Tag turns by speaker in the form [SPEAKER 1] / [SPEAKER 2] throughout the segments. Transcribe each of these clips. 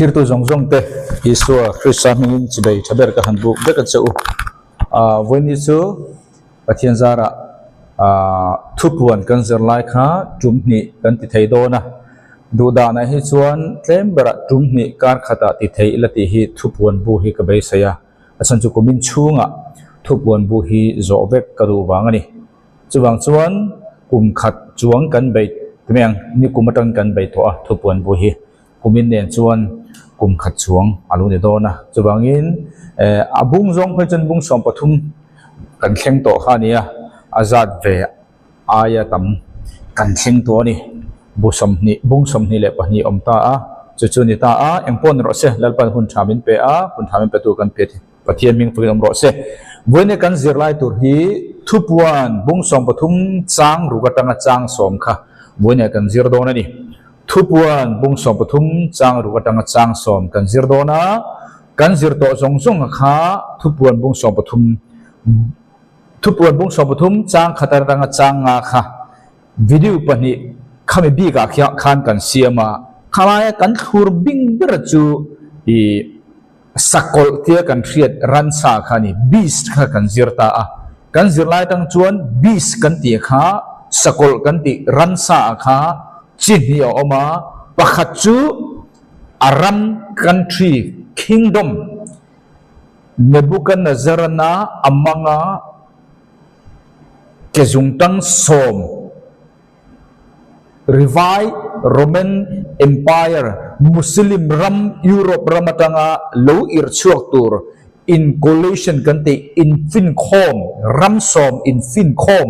[SPEAKER 1] Thirtu zawng zawng te Isua Krista hmingin chibei tha ber ka han buk vek a che u. Vawiini chu Pathian zarah thupuan kan zir lai kha tum hnih kan ti thei dawn a. Duhdanah hi chuan tlem berah tum hnih kar khatah ti thei ila tih hi thupuan bu hi ka beisei a. A chhan chu kumin chhungah thupuan bu hi zawh vek ka duh vang a ni. Chuvang chuan kum khat chuang kan bei ti mai ang, ni kum atang kan bei tawh a thupuan bu hi. Kumin nen chuan kum khat chuang a lo ni dawn a. Chuvangin eh a bung zawng phei chuan bung 13 kan thleng tawh kha a ni a, a zat ve aia tam kan thleng tawh a ni. Bu 20, bung 22 awm ta a, chu chu a ni ta a, engpawh ni rawh se, Lalpan hun tha min pe a, hun tha min petu kan pe thei. Pathian hming fakin awm rawh se. Vawiin kan zirlai tur hi Thupuan bung 13 chang ruk atanga chang 10 kha vawiin kan zir dawn a ni. Thupuan bung 13 chang ruk atanga chang 10 kan zir dawn a, kan zir tawh zawng zawng kha Thupuan bung 13 Thupuan bung 13 chang khat atanga chang 5 kha video pahnih khami bikah khan kan siam a, khalaia kan thlur bing ber chu ih Sakawlh tia kan hriat ransa kha a ni, beast kha kan zir ta a. Kan zir lai atang chuan beast kan tih kha sakawlh kan tih ransa kha chi hnih a awm a, pakhat chu a ram, country, kingdom, Nebuchadnezzar-a a manga ke zungtang 10, Rivai Roman Empire, Muslim ram Europe ram atanga lo irh chhuak tur in coalition kan tih infinkhawm, ram 10 infinkhawm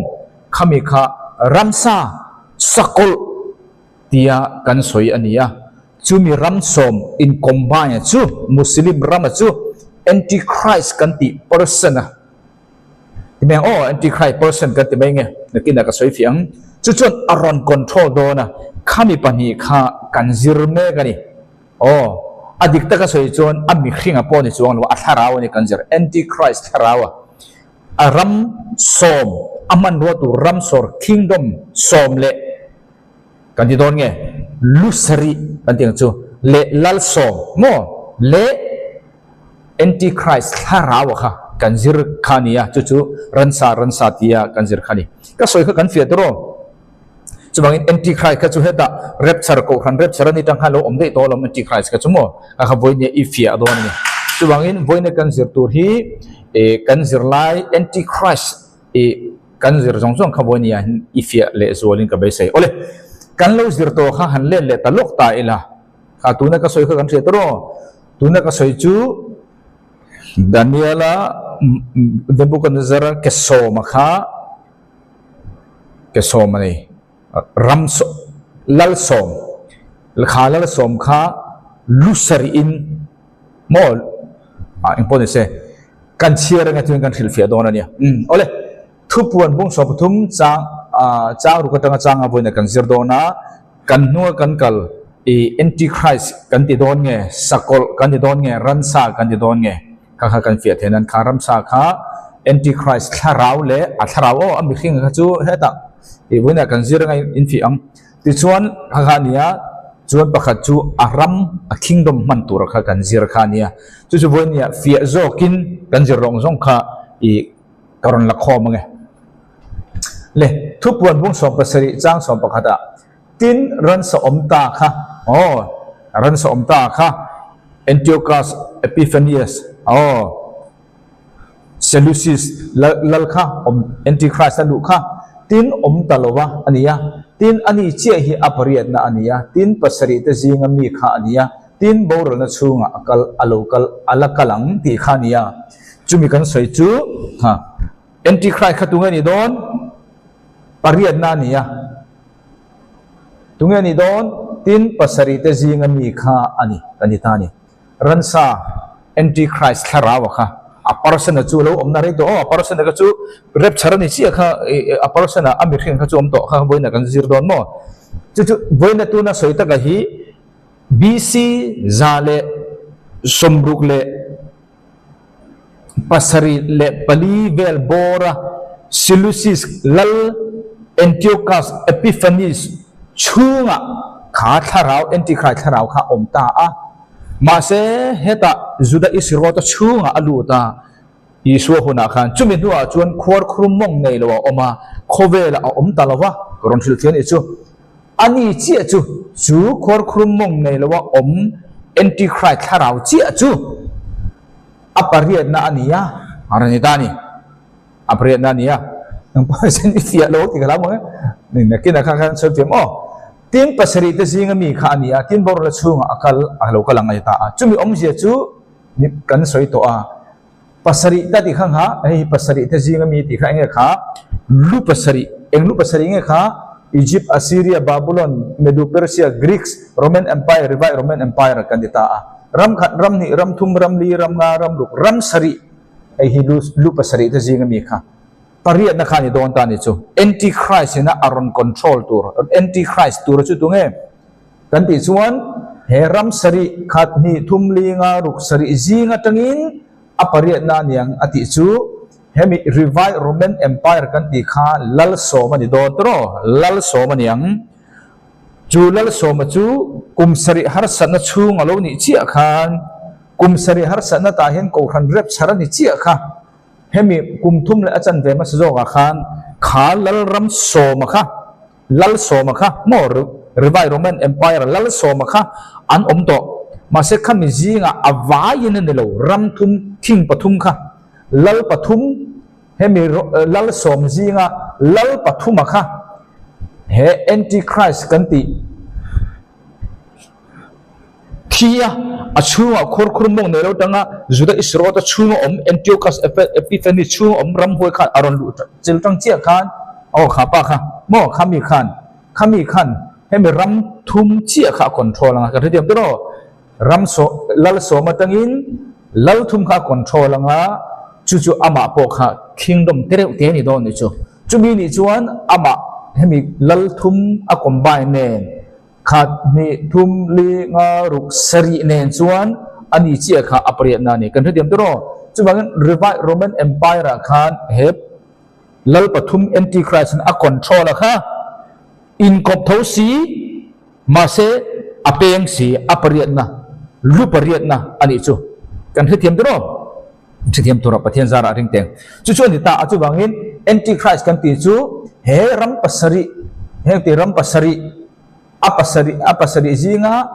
[SPEAKER 1] khami kha ramsa, sakawlh tia kan sawi a ni a. Chumi ram 10 in combine chu Muslim rama chu Antichrist kan tih person a. Ti mai ang aw, anti-Christ person kan ti mai nge, nakinah ka sawi fiah ang. Chu chuan a rawn control dawn a, khami pahnih kha kan zir mek a ni. Aw, a dik taka sawi chuan a mihringa pawh ni chuang lo, a thlarau a ni kan zir, anti-Christ thlarau a. A ram 10, a hmanrua tur ram sawr, kingdom 10 leh kan ti dawn nge, lu sarih kan ti ang chu, leh lal 10 maw, leh Antichrist thlarau a kha kan zir kha a ni a, chu chu ransa ransa tia kan zir kha a ni. Ka sawi kha kan fiah tur aw. Chuvangin Antichrist kha chu hetah rapture kohhran rapture a ni tang khan lo awm daih tawh alawm Antichrist kha chu maw a kha vawiin i fiah dawn a ni. Chuvangin vawiin kan zir tur hi eh kan zirlai Antichrist eh kan zir zawng zawng kha vawiin ah hian i fiah leh zualin ka beisei. Awle, kan lo zir tawh kha han let leh ta lawk ta ila. Kha tuna ka sawi kha kan hriat tur aw. Tuna ka sawi chu Daniela Nebuchadnezzar ke 10 kha ke 10 a ni. Ram lal 10 kha lal 10 kha lu sarih in maw ah engpawh ni se kan chhiar anga chuan kan hrilhfiah dawn a nia. Umm awle thupuan bung 13 chang chang ruk atanga chang a vawiin kan zir dawn a. Kan hnua kan kal i Antichrist kan ti dawn nge, sakawlh kan ti dawn nge, ransa kan ti dawn nge? Kha kha kan fiah theih nan kha ramsa kha Antichrist thlarau leh a thlarau aw a mihring kha chu hetah i vawiinah kan zir anga in fiah ang. Tichuan kha kha a nia, chuan pakhat chu a ram a kingdom hman tur kha kan zir kha a nia. Chu chu vawiinia fiah zawkin kan zir rawng zawng kha i ka rawn la khawm ange. Le, thupuan bung 17 chang 11 ah tin ransa awm ta kha, aw, ransa awm ta kha Antiochus Epiphanes, aw, Seleucus lal kha awm Antichrist a luh kha tin awm ta lo va a ni a, tin ani chiah hi a pariatna a ni a, tin pasarih te zinga mi kha a ni a, tin boralna chhungah a kal a lo kal a la kal ang tih kha a ni a, chumi kan sawi chu ha. Antichrist kha tunge ni dawn? Pariatna a ni a. Tunge ni dawn? Tin pasarih te zinga mi kha a ni, kan ti ta a ni. Ransa Antichrist thlarau a kha a person a chu lo awmna rei tawh aw, a person a kha chu rapture a ni chiah kha a person a a mihring kha chu awm tawh kha vawiin ah kan zir dawn maw? Chu chu vawiin atuna sawi taka hi BC 164 vel bawra Seleucus lal Antiochus Epiphanes chhungah kha thlarau, Antichrist thlarau kha a awm ta a. Mahse, hetah Juda Isriota chhungah a lut a, Isua hunah khan chumi hnuah chuan khuarkhurum mawng nei lo a awm a, khawvelah a awm ta lo va, ka rawn hrilh thian i chu. Ani chiah chu, chu khuarkhurum mawng nei lo a awm Antichrist thlarau chiah chu a pariatna a ni a, a rawn ni ta a ni. A pariatna a ni a. Nang pawh hian i fiah lo tih ka hlau mang e. Nakinah khan khan sawi thiam aw. Tin pasarih te zinga mi kha a ni a, tin boruak chhungah a kal a lo kal ang a ni ta a. Chumi awmzia chu kan sawi tawh a. Pasarih ta tih kha ngha, hei hi pasarih te zinga mi tih kha eng nge kha? Lu pasarih, eng lu pasarih nge kha? Egypt, Assyria, Babylon, Medo-Persia, Greeks, Roman Empire, Revised Roman Empire kan ti ta a. Ram khat, ram hnih, ram thum, ram li, ram nga, ram ruk, ram sarih, hei hi lu lu pasarih te zinga mi kha. Pariatna kha a ni dawn ta a ni chu. Antichrist ina a rawn control tur, Antichrist tura chu tunge? Kan tih chuan he ram sarih khat hnih thum li nga ruk sarih zing atangin a pariatna a niang a tih chu hemi Revised Roman Empire kan tih kha Lalsawm a ni dawn tawh Lalsawm a niang. Chu Lalsawma chu kum sarih harsatna chhung a lo nih chiah khan kum sarih harsatna tah hian Kohhran rep chhar a ni chiah kha. Hemi kum thum leh a chanve hmasa zawkah khan kha Lalram sawma kha, Lal sawma kha maw Rivai Roman Empire Lal sawma kha an awm tawh. Mahse khami zingah a vaiin a ni lo, ram thum, king pathum kha Lal pathum, hemi Lal sawm zinga Lal pathuma kha he Antichrist kan tih, Thi a, a chhungah khurkhur mawng nei lo tanga Juda Isarota chhunga awm Antiochus Epiphanes chhunga awm ramhuai khan a rawn luh chil tang chiah khan aw kha pa kha maw khami khan khami khan hemi ram thum chiah kha a control anga ka hrethiam tawh rawh ram saw lal sawm atangin lal thum kha a control anga chu chu amah pawh kha kingdom te reuh te a ni dawn nih chu chumi nih chuan amah hemi lal thum a combine nen Khat, hnih, thum, li, nga, ruk, sarih nen chuan a ni chiah kha a pariatna a ni. Kan hrethiam tawh rawh. Chuvangin Revised Roman Empire ah khan he Lal pathum Antichrist in a control a kha inkawp tho si mahse a peng si a pariatna lu pariatna a nih chu. Kan hrethiam tawh rawh. Hrethiam tur ah Pathian zarah ring teng. Chu chu a ni ta a chuvangin Antichrist kan tih chu he ram pasarih heng ti ram pasarih A pasarih a pasarih zinga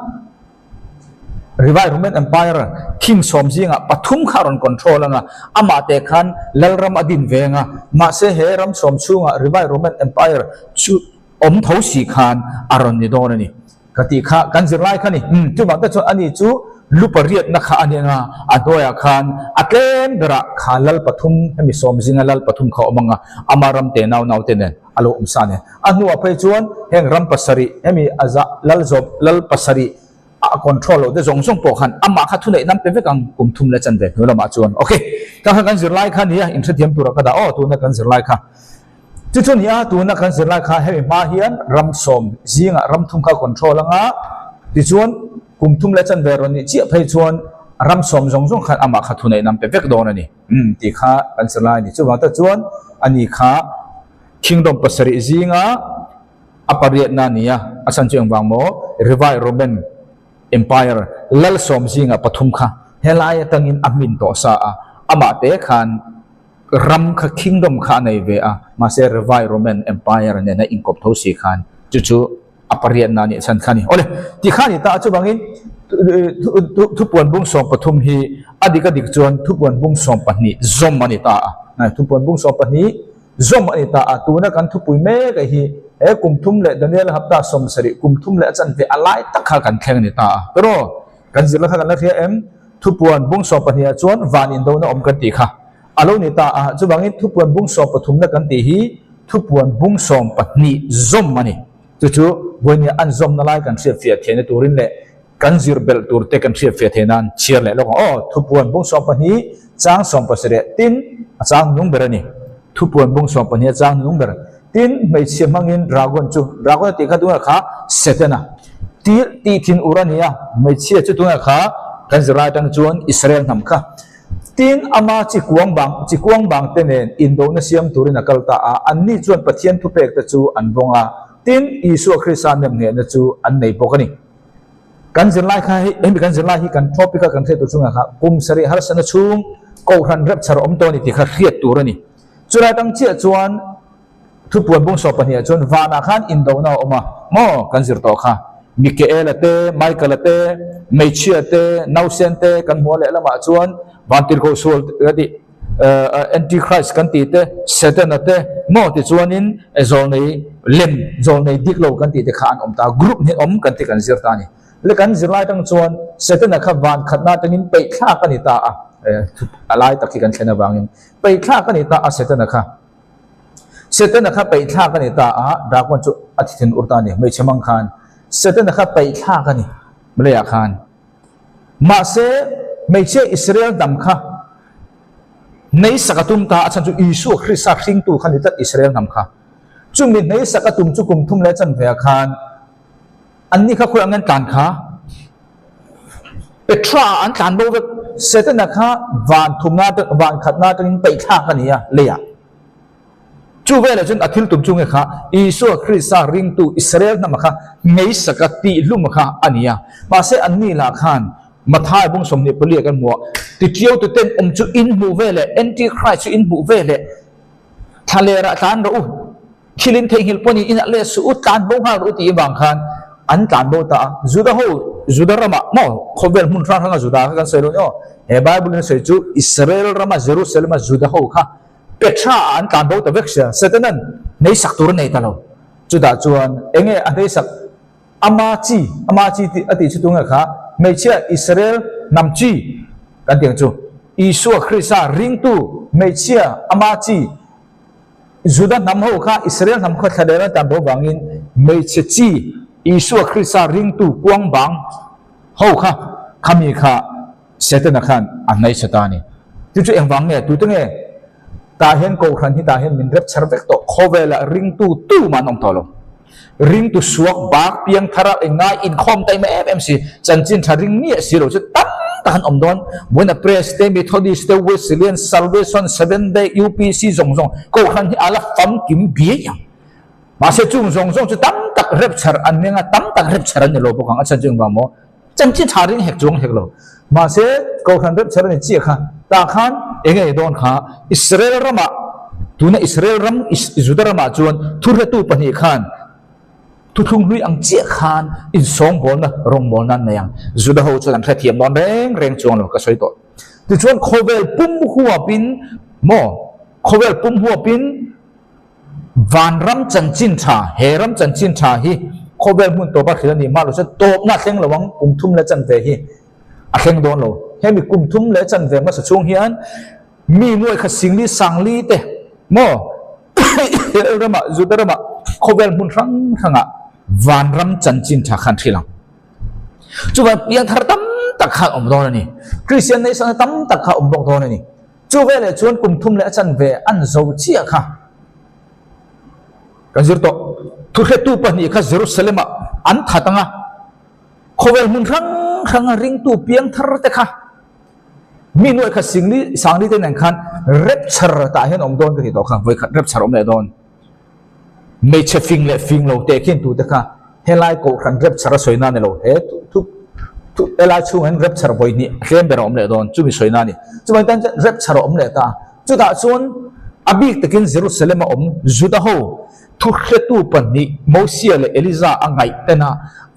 [SPEAKER 1] Revised Roman Empire king sawm zingah pathum kha a rawn control ang a, amah teh khan Lalram a din ve ang a, mahse he ram sawm chhungah Revised Roman Empire chu awm tho si khan a rawn ni dawn a ni. Ka tih kha kan zirlai kha ni. Umm, chuvang te chuan ani chu lu pariatna kha a ni ang a, a hnuaiah khan a tlem berah kha lal pathum hemi sawm zinga lal pathum kha a awm ang a, ama ram te nau nau te nen a lo awm sa nen. A hnuah phei chuan heng ram pasarih hemi a zah lal zawp lal pasarih a control loh te zawng zawng pawh khan amah kha thuneih nan pe vek ang kum thum leh chanve hnu lamah chuan ok ka kha kan zirlai kha nia inhrethiam tura ka dah aw tuna kan zirlai kha chu chu nia tuna kan zirlai kha hemi hma hian ram sawm zingah ram thum kha control anga tichuan kum thum leh chanve rawn nih chiah phei chuan ram sawm zawng zawng khan amah kha thuneih nan pe vek dawn a ni umm tih kha kan zirlai a ni chuvang tak chuan ani kha Kingdom pasarih zinga a pariatna a ni a, a chhan chu engvang maw? Revised Roman Empire lal sawm zinga pathum kha helai atangin a hmin tawh sa a, amah te khan ram kha kingdom kha a nei ve a, mahse Revised Roman Empire nena inkawp tho si khan chu chu a pariatna a nih chhan kha a ni. Awle, ti kha a ni ta a, chuvangin thupuan bung 13 hi a dik a dik chuan thupuan bung 12 zawm a ni ta a, thupuan bung 12 Zawm a ni ta a, tuna kan thupui mek a hi he kum thum leh Daniel hapta 70 kum thum leh a chanve a lai tak kha kan thleng a ni ta a. Pero, kan zirna kha kan la hria em? Thupuan bung 12 ah chuan van indona awm kan tih kha a lo ni ta a, chuvangin thupuan bung 13 na kan tih hi thupuan bung 12 zawm a ni. Chu chu vawinia an zawmna lai kan hriatfiah theihna turin leh kan zir belh tur te kan hriatfiah theih nan chhiar leh lawk ang aw. Thupuan bung 12 chang 17 tin a chang nung ber a ni. Thupuan bung 12 a chang nung ber tin hmeichhia hmangin dragon chu dragon a tih kha tunah kha Setana ti tih thin ur a ni a, hmeichhia chu tunah kha kan zirlai atang chuan Israel hnam kha tin ama chi kuang bang chi kuang bang te nen indona siam turin a kal ta a, anni chuan Pathian thupek te chu an vawng a, tin Isua Krista nemnghehna chu an nei bawk a ni. Kan zirlai kha hei hemi kan zirlai hi kan topic a kan hriat tur chungah kha kum sarih harsatna chhung kohhran rapture awm tawh a ni tih kha hriat tur a ni. Chulai tang chiah chuan thupuan bung sawh pahnihah chuan vanah khan indona a awm a maw kan zir tawh kha. Mikaela te, Michaela te, hmeichhia te, nausen te kan hmu a lehlamah chuan vantirhkoh sual ka tih Antichrist kan tih te, Setana te maw tichuanin zawlnei lem, zawlnei dik lo kan tih te kha an awm ta, group hnih awm kan tih kan zir ta a ni. Le kan zir lai atang chuan Setana kha van khatna atangin peih thlak a ni ta a, a lai tak hi kan thlen avangin peih thlak a ni ta a Setana kha. Setana kha peih thlak a ni ta a, Dragon chu a thi thin ur ta a ni, hmeichhe mang khan Setana kha peih thlak a ni leiah khan. Mahse, hmeichhia Israel hnam kha hneisak a tum ta, a chhan chu Isua Krista hringtu kha ni tlat Israel hnam kha. Chumi hneisak a tum chu kum thum leh chanve khan anni kha khawi angin tlan kha? Petra ah an tlan bo vek. Setana kha van thumna van khatna atangin peihthlak a ni a leiah. Chu velah chuan a thil tum chu nge kha Isua Krista ringtu Israel hnama kha hmeisaka tihhlum kha a ni a. Mahse anni lah khan Mathai bung 24 kan hmuh a, Titiau tuten awm chu in hmuh ve leh Antichrist chu in hmuh ve leh thla lerah tlan rawh u, thil in theihnghilh pawh ni inah leh suh u, tlan bo nghal rawh u tih avang khan an tlan bo ta a. Juda ho, Juda ramah maw khawvel hmun hrang hranga Juda kha kan sawi lo ni aw. He Bible in a sawi chu Israel rama Jerusalem-a Juda ho kha Petra ah an tlan bo ta vek sia, Satanan hneisak tur a nei ta lo. Chutah chuan enge a hneisak? Ama chi, ama chi tih a tih chu tunge kha? Hmeichhia Israel hnam chi kan tih ang chu. Isua Krista ringtu hmeichhia ama chi, Juda hnam ho kha Israel hnam khaw thla der an tlan bo vangin hmeichhe chi Isua Krista ringtu kuang bang ho kha khami kha Setana khan a hnaihchhe ta a ni. Chu chu engvang nge? Tute nge? Tah hian Kohhran hi tah hian min rep chher vek tawh. Khawvelah ringtu tu mah an awm tawh lo. Ringtu suak bak piang thar a engngai inkhawm ta em em si, chanchin tha ring miah si lo chu tam tak an awm dawn. Buaina Press te, Methodist te, Wesleyan, Salvation, Seventh Day, UPC zawng zawng Kohhran hi a la famkim biai ang. Mahse chung zawng zawng chu tam tak rep chher an ning a, tam tak rep chher an ni lo bawk ang. A chhan chu engvang maw? Chanchin tha ring hek chuang hek lo. Mahse, Kohhran rapture a ni chiah kha. Tah khan eng nge dawn kha? Israel ramah, tuna Israel ram, Juda ramah chuan thuhretu pahnih khan thuthlung hlui ang chiah khan insawngbawlna, rawngbawlna an nei ang. Juda ho chuan an hrethiam dawn reng reng chuang lo, ka sawi tawh. Tichuan khawvel pum huapin maw, khawvel pum huapin, Vanram chanchin tha, he ram chanchin tha hi khawvel hmun tawpa hrilh a nih hma lo chuan tawpna a thleng lo ang, kum thum leh chanve hi a thleng dawn lo. Hemi kum thum leh chanve hmasa chhung hian mi nuai kha singli sangli te maw Israel ramah, Juda ramah khawvel hmun hrang hrangah vanram chanchin tha khan hrilh ang. Chuvang piangthar tam tak khan awm dawn a ni. Kristian neihsakna tam tak kha awm bawk dawn a ni. Chu veleh chuan kum thum leh a chanve an zo chiah kha kan zir tawh. Thuhretu pahnih kha Jerusalem-ah an that ang a, khawvel hmun hrang hranga ringtu piang thar te kha mi nuaih kha singli sangli te nen khan rapture tah hian awm dawn ka ti tawh kha, vawikhat rapture awm leh dawn. Hmeichhe fing leh fing lo teh khin tute kha helai kohhran rapture a sawi na ni lo, he thu thu helai chhungah hian rapture vawi hnih a tlem ber a awm leh dawn, chumi sawi na a ni. Chuvangin tan chuan rapture a awm leh ta a, chutah chuan a bik takin Jerusalem a awm Juda ho thuhretu pahnih Mosia leh Eliza a ngaih tena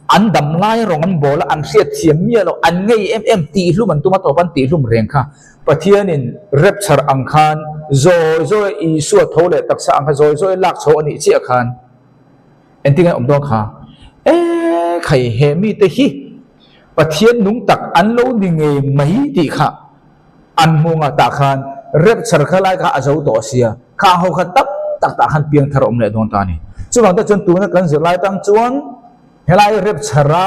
[SPEAKER 1] an dam lai rawng an bawl a, an hriatthiam miah lo, an ngei em em tihhlum an tum a tawp an tihhlum reng kha. Pathianin rapture ang khan zawi zawi Isua tho leh taksa ang kha zawi zawi lak chho a nih chiah khan engtin nge awm dawn kha? E khai he mite hi Pathian nung tak an lo ni ngei mai tih kha an hmu nga tah khan rapture kha lai kha a zo tawh sia kha ho kha tam tak tah khan piangthar awm leh dawn ta a ni. Chuvang te chuan tuna kan zirlai tang chuan helai rapture a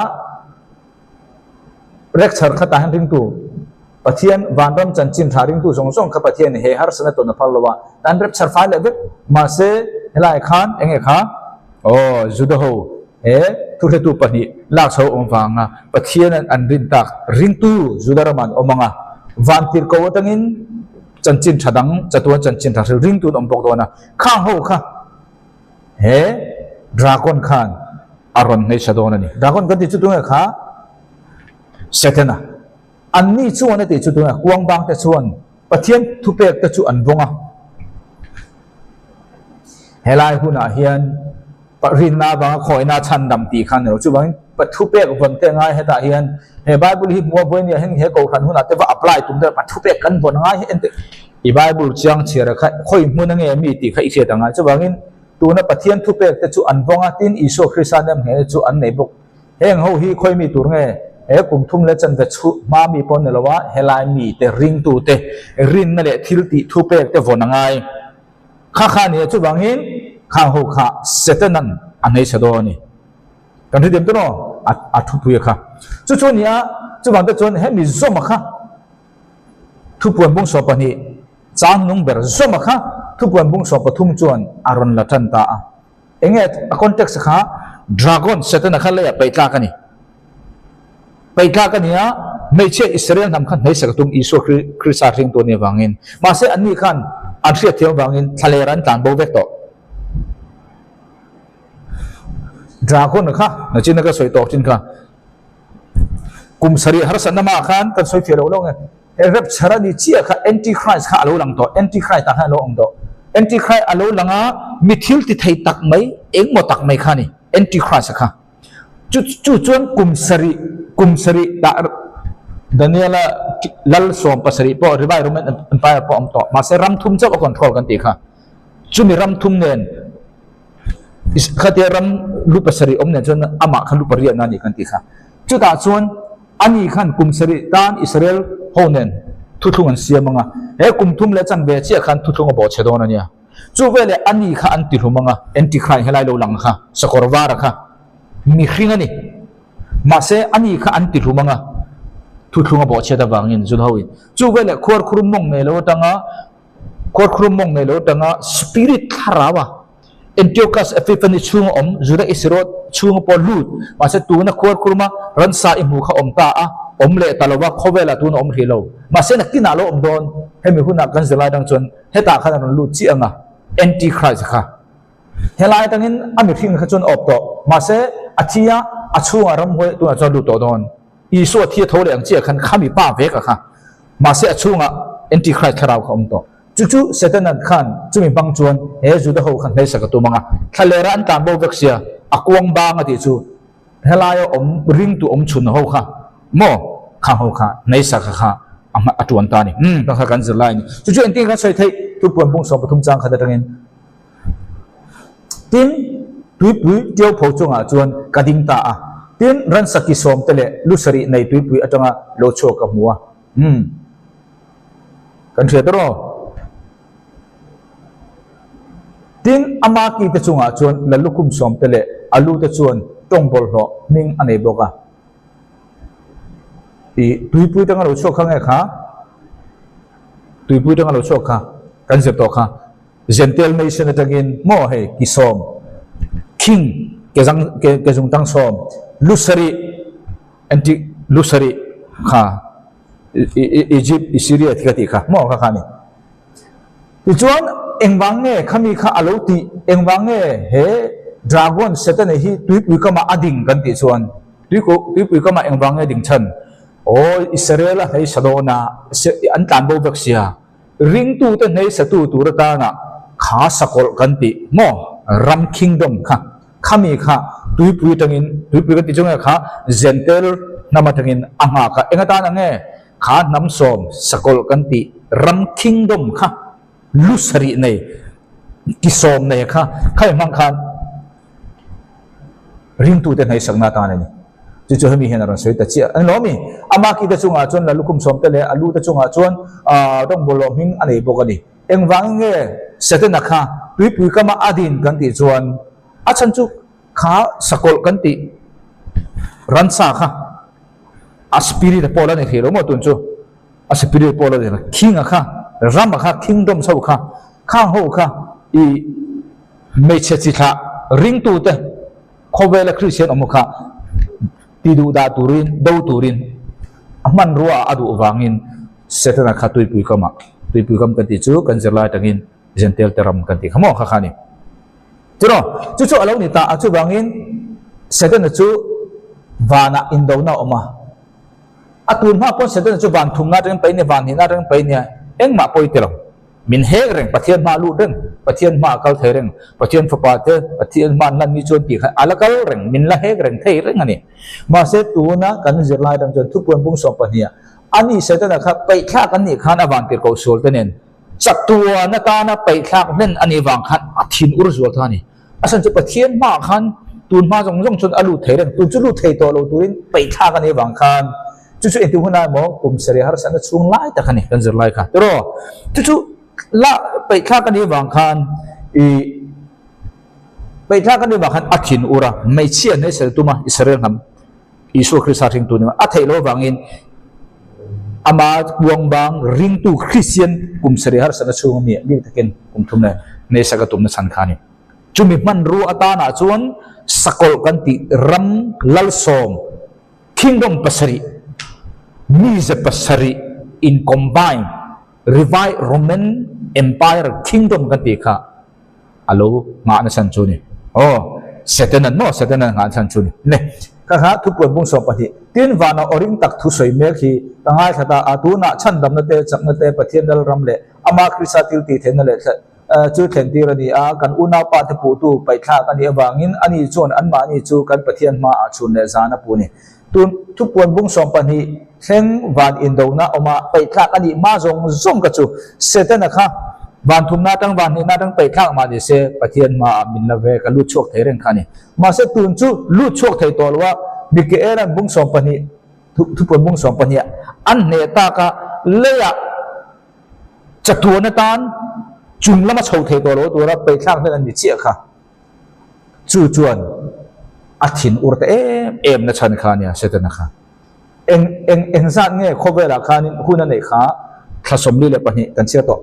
[SPEAKER 1] Rapture kha tah hian ringtu Pathian vanram chanchin tha ringtu zawng zawng kha Pathian he harsatna tawn a phal lo a, tan rapture fai leh vek. Mahse helaiah khan eng nge kha? Aw, Juda ho he thuhretu pahnih lak chho awm vanga Pathian an rin tak ringtu Juda ramah an awm ang a, van tirhko atangin chanchin tha dang chatuan chanchin tha hril ringtu an awm bawk dawn a, khang ho kha he dragon khan a rawn hmeichhe dawn a ni. Dragon kan tih chu tunge kha? Setana. Anni chuan a tih chu tunah kuang bang te chuan Pathian thupek te chu an vawng a. Helai hunah hian rinna avanga khawihna chhandam tih kha a ni lo. Chuvangin thupek vawn te ngai hetah hian he Bible hi hmuh a vawi nia hian he kohhran hunah te va apply tum deuh a thupek kan vawn ngai hi engtik i Bible chiang chhiar a kha khawi hmun a nge mi tih kha i hriat ang a. Chuvangin tuna Pathian thupek te chu an vawng a, tin Isua Krista nem nghehna chu an nei bawk. Heng ho hi khawi mi tur nge? He kum thum leh chanve chhuh hma mi pawh ni lo a, helai mi te ringtu te rinna leh thil tih thupek te vawn a ngai. Kha kha nia chuvangin khang ho kha Setanan a hmeichhe dawn a ni. Kan hre diam tawh maw? A a thupui a kha. Chu chu nia chuvang te chuan hemi zawma kha thupuan bung 12 chang nung ber zawma kha thupuan bung 13 chuan a rawn la tan ta a. Enge a context kha Dragon Setana kha leiah peih tlak a ni. Peih tlak a ni a, hmeichhia Israel hnam kha hmeichhe ka tum Isua Krista hring tur ni avangin. Mahse anni khan an hriat thiam avangin thlaler an tlan bo vek tawh. Dragon kha nachin ka sawi tawh thin kha. Kum sarih harsatna hmaah khan kan sawi fiah lo lo nge. He rapture a ni chiah kha Antichrist kha a lo lang tawh, Antichrist ah khan a lo awm tawh. Antichrist a lo lang a, mi thil ti thei tak mai, engmaw tak mai kha a ni, Antichrist a kha. Chu chu chuan kum sarih, kum sarih tah Daniela lal 17 pawh Rivai Roman Empire pawh a awm tawh, mahse ram thum chauh a control kan tih kha. Chumi ram thum nen khatia ram lu pasarih awm nen chuan amah kha lu pariatna a ni kan tih kha. Chutah chuan ani khan kum sarih tan Israel ho nen thuthlung an siam ang a, he kum thum leh chanve chiah khan thuthlung a bawhchhe dawn a nia. Chu veleh ani kha an tihlum ang a, Antichrist helai lo lang kha, sakawr vara kha mihring a ni. Mahse ani kha an tihlum ang a, thuthlung a bawhchhiat avangin Juda hoin. Chu veleh khuarkhurum mawng nei lo atanga Khuarkhurum mawng nei lo atanga Spirit thlarau a Antiochus Epiphany chhunga awm Juda Isarot chhunga pawh lut mahse tuna khuarkhuruma ransa i hmuh kha awm ta a awm leh ta lova khawvelah tuna awm hrih lo mahse nakinah lo awm dawn hemi hunah kan zirlai dang chuan hetah khan a rawn lut chiah ang a Antichrist kha helai atangin a mihring kha chuan awp tawh mahse a thi a a chhungah ramhuai tunah chuan lut tawh dawn. Isua thi a tho leh ang chiah khan khami pa vek a kha. Mahse a chhungah Antichrist thlarau kha a awm tawh. Chu chu Setanan khan chumi hmang chuan he Juda ho kha hmeisak a tum ang a, thlalera an tlan bo vek sia, a kuang bang a tih chu helaia awm ringtu awm chhun ho kha maw khang ho kha hmeisak a kha a hma a tuan ta a ni. Umm kha kha kan zir lai a ni. Chu chu engtin khan sawi theih thupuan bung 13 chang khat atangin Tin, tuipui ṭiau pho chungah chuan ka ding ta a. Tin, ransa ki sawm te leh lu sarih nei tuipui atanga lo chhuak ka hmu a. Umm. Kan hria ta rawh. Tin, ama ki te chungah chuan la lukhum sawm te leh a lu te chuan tawng bawlhhlawh hming a nei bawk a. I tuipui tanga lo chhuak kha nge kha? Tuipui tanga lo chhuak kha kan zir tawh kha. Gentile nation atangin maw hei ki sawm, king ke zang ke ke zungtang sawm, lu sarih anti lu sarih kha Egypt Syria thi ka tih kha maw kha kha ni. Tichuan engvang nge khami kha alo tih engvang nge he dragon Satan hi tuipui kama a ding kan tih chuan tuipui kama engvang nge ding chhan aw Israel a hlei sadawna an tlan bo vek sia. Ringtute hneisatu tur atana kha sakawlh kan tih maw? Ram kingdom kha khami kha tuipui atangin, tuipui kan tih chu nge kha Zentel hnam atangin a nghak a, eng atan ang nge? Kha hnam sawm sakawlh kan tih ram kingdom kha lu sarih nei ki sawm nei kha khami hmang khan Ringtute hnaihsakna atan a ni. Chu chu hemi hian a rawn sawi ta chiah. An lawm i, ama kite chungah chuan la lukhum sawmte leh a lute chungah chuan rawngbawlhlawh hming a nei bawk a ni. Engvangin nge Setana kha tuipui kama a din kan tih chuan a chhan chu kha sakawlh kan tih ransa kha a spirit a pawl a ni thei lo maw tun chu a spirit pawl a ni king a kha ram a kha kingdom chho kha khang ho kha i Hmeichhe chi thlah ringtute khawvela Kristian awm kha ti duh dah turin, do turin a hmanrua ah a duh vangin Setana kha tuipui kamah, tuipui kam kan tih chu kan zirlai atangin Jentail te ram kan tih kha maw kha kha a ni. Tiraw? Chu chu a lo ni ta a, chuvangin Setana chu vanah indona a awm a. A tun hma pawn Setana chu van thumna atangin paih nia, van hnihna atangin paih nia, engmah pawi ti lo. Min hek reng, Pathian hma a lut reng, Pathian hma a kal thei reng, Pathian fapa te Pathian hma an lan ni chuan tih kha a la kal reng, min la hek reng thei reng a ni. Mahse tuna kan zirlai atang chuan thupuan bung 12 ah ani Setana kha paihthlak an nih khan a van tirhkoh sual te nen chatuan atana paihthlak hlen a nih vang khan a thin ur zual ta a ni. A chhan chu Pathian hmaah khan tun hma zawng zawng chuan a lut thei reng, tun chu lut thei tawh lo turin paihthlak a nih vang khan chu chu engti hunah emaw kum sarih harsatna chhung lai tak a ni kan zir lai kha tiraw chu chu la paihthlak a nih vang khan ih paihthlak a nih vang khan a thin ur a, hmeichhia hnaihsel tum a Israel hnam Isua Krista hringtu ni a theih loh avangin ama kuangbang ringtu Kristian kum sarih harsatna chhunga mi bik takin kum thum leh hmeisak a tumna chhan kha a ni. Chumi hmanrua atanah chuan sakawlh kan tih ram lalsawm kingdom pasarih mize pasarih in combine Revised Roman Empire kingdom kan tih kha a lo nghahna chhan chu ni. Aw, Setanan maw? Setanan nghahna chhan chu ni. Ne, ka kha thupuan bung 12. Tin, vana aw ring tak thu sawi mek hi ka ngaithla ta a, tunah chhandamna te, chakna te, Pathian lal ram leh ama Krista thil tih theihna leh chu thlen tir a ni a, kan unaupa te puhtu paihthlak a nih avangin ani chuan anmahni chu kan Pathian hmaah chhun leh zan a puh a ni. Tun thupuan bung 12 thleng van indona awma paihthlak a nih hma zawng zawng ka chu Setana kha van thumna atang van hnihna atang paihthlak mah ni se Pathian hmaah min la ve ka lut chhuak thei reng kha a ni. Mahse tun chu lut chhuak thei tawh lo a, Mikaela'n bung 12 thupuan bung 12 ah an hneh tak a, leiah chatuan atan chung lama chho thei tawh lo tura paihthlak hnen an ni chiah kha. Chu chuan a thin ur ta em em na chhan kha a nia Setana kha. Eng eng eng zat nge khawvelah khanin hun a neih kha thla 42 kan chhiar tawh.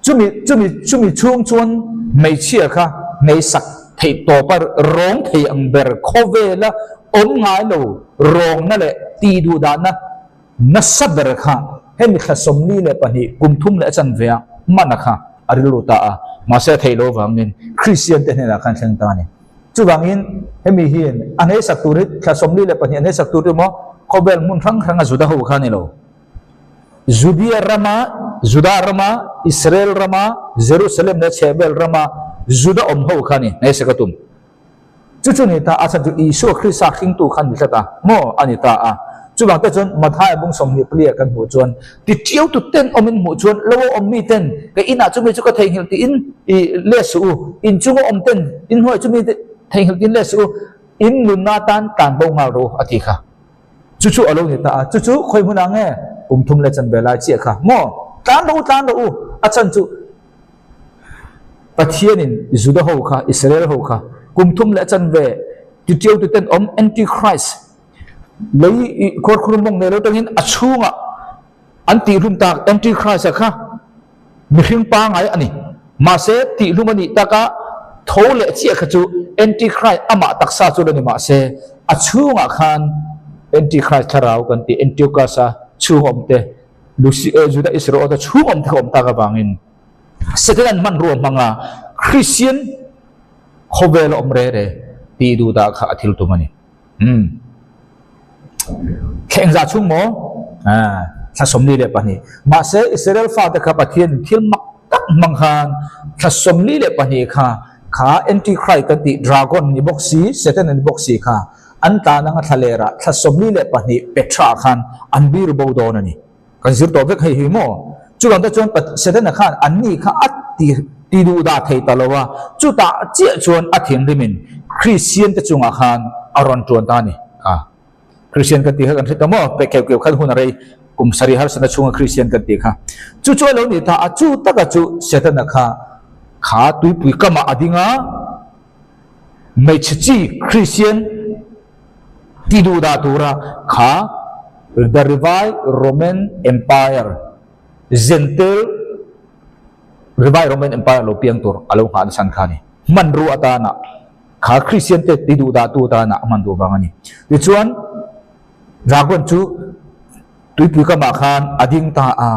[SPEAKER 1] Chumi chumi chumi chhung chuan hmeichhia kha hmeisak theih tawpa rawng thei ang ber khawvela awm ngai lo rawngna leh tih duh dahna nasa ber kha hemi thla 42 kum thum leh a chanve a hman a kha a rilru ta a, mahse a theih loh avangin Kristian te hnenah khan thleng ta a ni. Chuvangin hemi hian a hneisak tur hi thla 42 a hneisak tur chu maw khawvel hmun hrang hrang a Juda ho kha a ni lo. Judea rama, Juda rama, Israel rama, Jerusalem leh chhehvel rama Juda awm ho kha a ni hneisak a tum. Chu chu ni ta a chhan chu Isua Krista hringtu kha ni tlat a, maw a ni ta a. Chuvang te chuan Mathaia bung 24 ah kan hmuh chuan ti tiau tu ten awmin hmuh chuan lo a awm mi ten ka inah chumi chu ka theihnghilh tiin i let suh u, in chunga awm ten in hnuaiah chumi te theihnghilh tiin let suh u, in nunna tan tan bo nghal rawh u a ti kha. Chu chu a lo ni ta a, chu chu khawi hmunah nge kum thum leh chanve lai chiah kha maw tlan rawh u tlan rawh u a chhan chu Pathianin Juda ho kha, Israel ho kha, kum thum leh chanve titiau tu ten awm Antichrist lei khuarkhur mawng nei lo tangin a chhungah an tihhlum tak Antichrist a kha mihring pangai a ni. Mahse tihhlum a nih taka tho leh chiah kha chu Antichrist amah taksa chu la ni mahse a chhungah khan Antichrist thlarau kan tih Antiochus a chhung awm te Lucy eh Juda Isaraota chhung awm te kha awm tak avangin Satan hmanrua hmanga Christian khawvel a awm re re tih duh dah kha a thil tum a ni. Umm. Thleng za chhung maw? Ah, thla 42. Mahse Israel fate kha Pathian thil mak tak hmang khan thla 42 kha kha Antichrist kan tih dragon ni bawk si, Satan ni bawk si kha an tlan anga thla lerah thla 42 Petra khan an bir bo dawn a ni. Kan zir tawh vek hei hi maw? Chuvang te chuan Setana khan an ni kha a ti ti duh dah thei ta lo a, chutah chiah chuan a thinrimin Kristian te chungah khan a rawn tuan ta a ni. A Kristian kan tih kha kan hre ta maw? Pe keuh keuh khan hun a rei kum sarih harsatna chhunga Kristian kan tih kha. Chu chu a lo ni ta a, chu taka chu Setana kha kha tuipui kamah a ding a, hmeichhe chi Kristian ti duh dah tura kha The Revised Roman Empire, Gentile Revised Roman Empire lo piang tur a lo nghah nasa kha a ni. Hmanrua atana kha Kristian te ti duh dah tu atana a hman duh vang a ni. Tichuan Dragon chu tuipui kamah khan a ding ta a.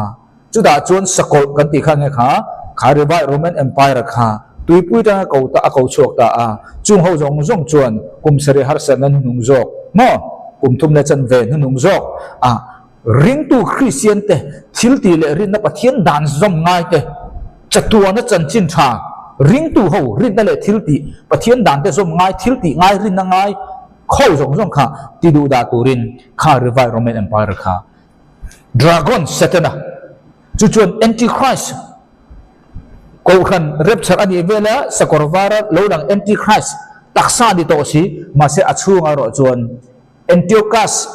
[SPEAKER 1] Chutah chuan sakawlh kan tih kha nge kha, kha Revised Roman Empire kha tuipui tanga ko ta a ko chhuak ta a, chung ho zawng zawng chuan kum sarih harsatna hnuhnung zawk maw, kum thum leh chanve hnuhnung zawk a Ringtu Kristian te thiltih leh rinna Pathian dan zawm ngai te, chatuana chanchin tha, ringtu ho rinna leh thiltih Pathian dan te zawm ngai, thiltih ngai, rinna ngai khawi zawng zawng kha ti duh dah turin kha Revived Roman Empire kha Dragon Setana chu chuan Antichrist Kohhran rapture a nih vela sakawr vara lo lang Antichrist taksa ni tawh si, mahse a chhungah erawh chuan Antiochus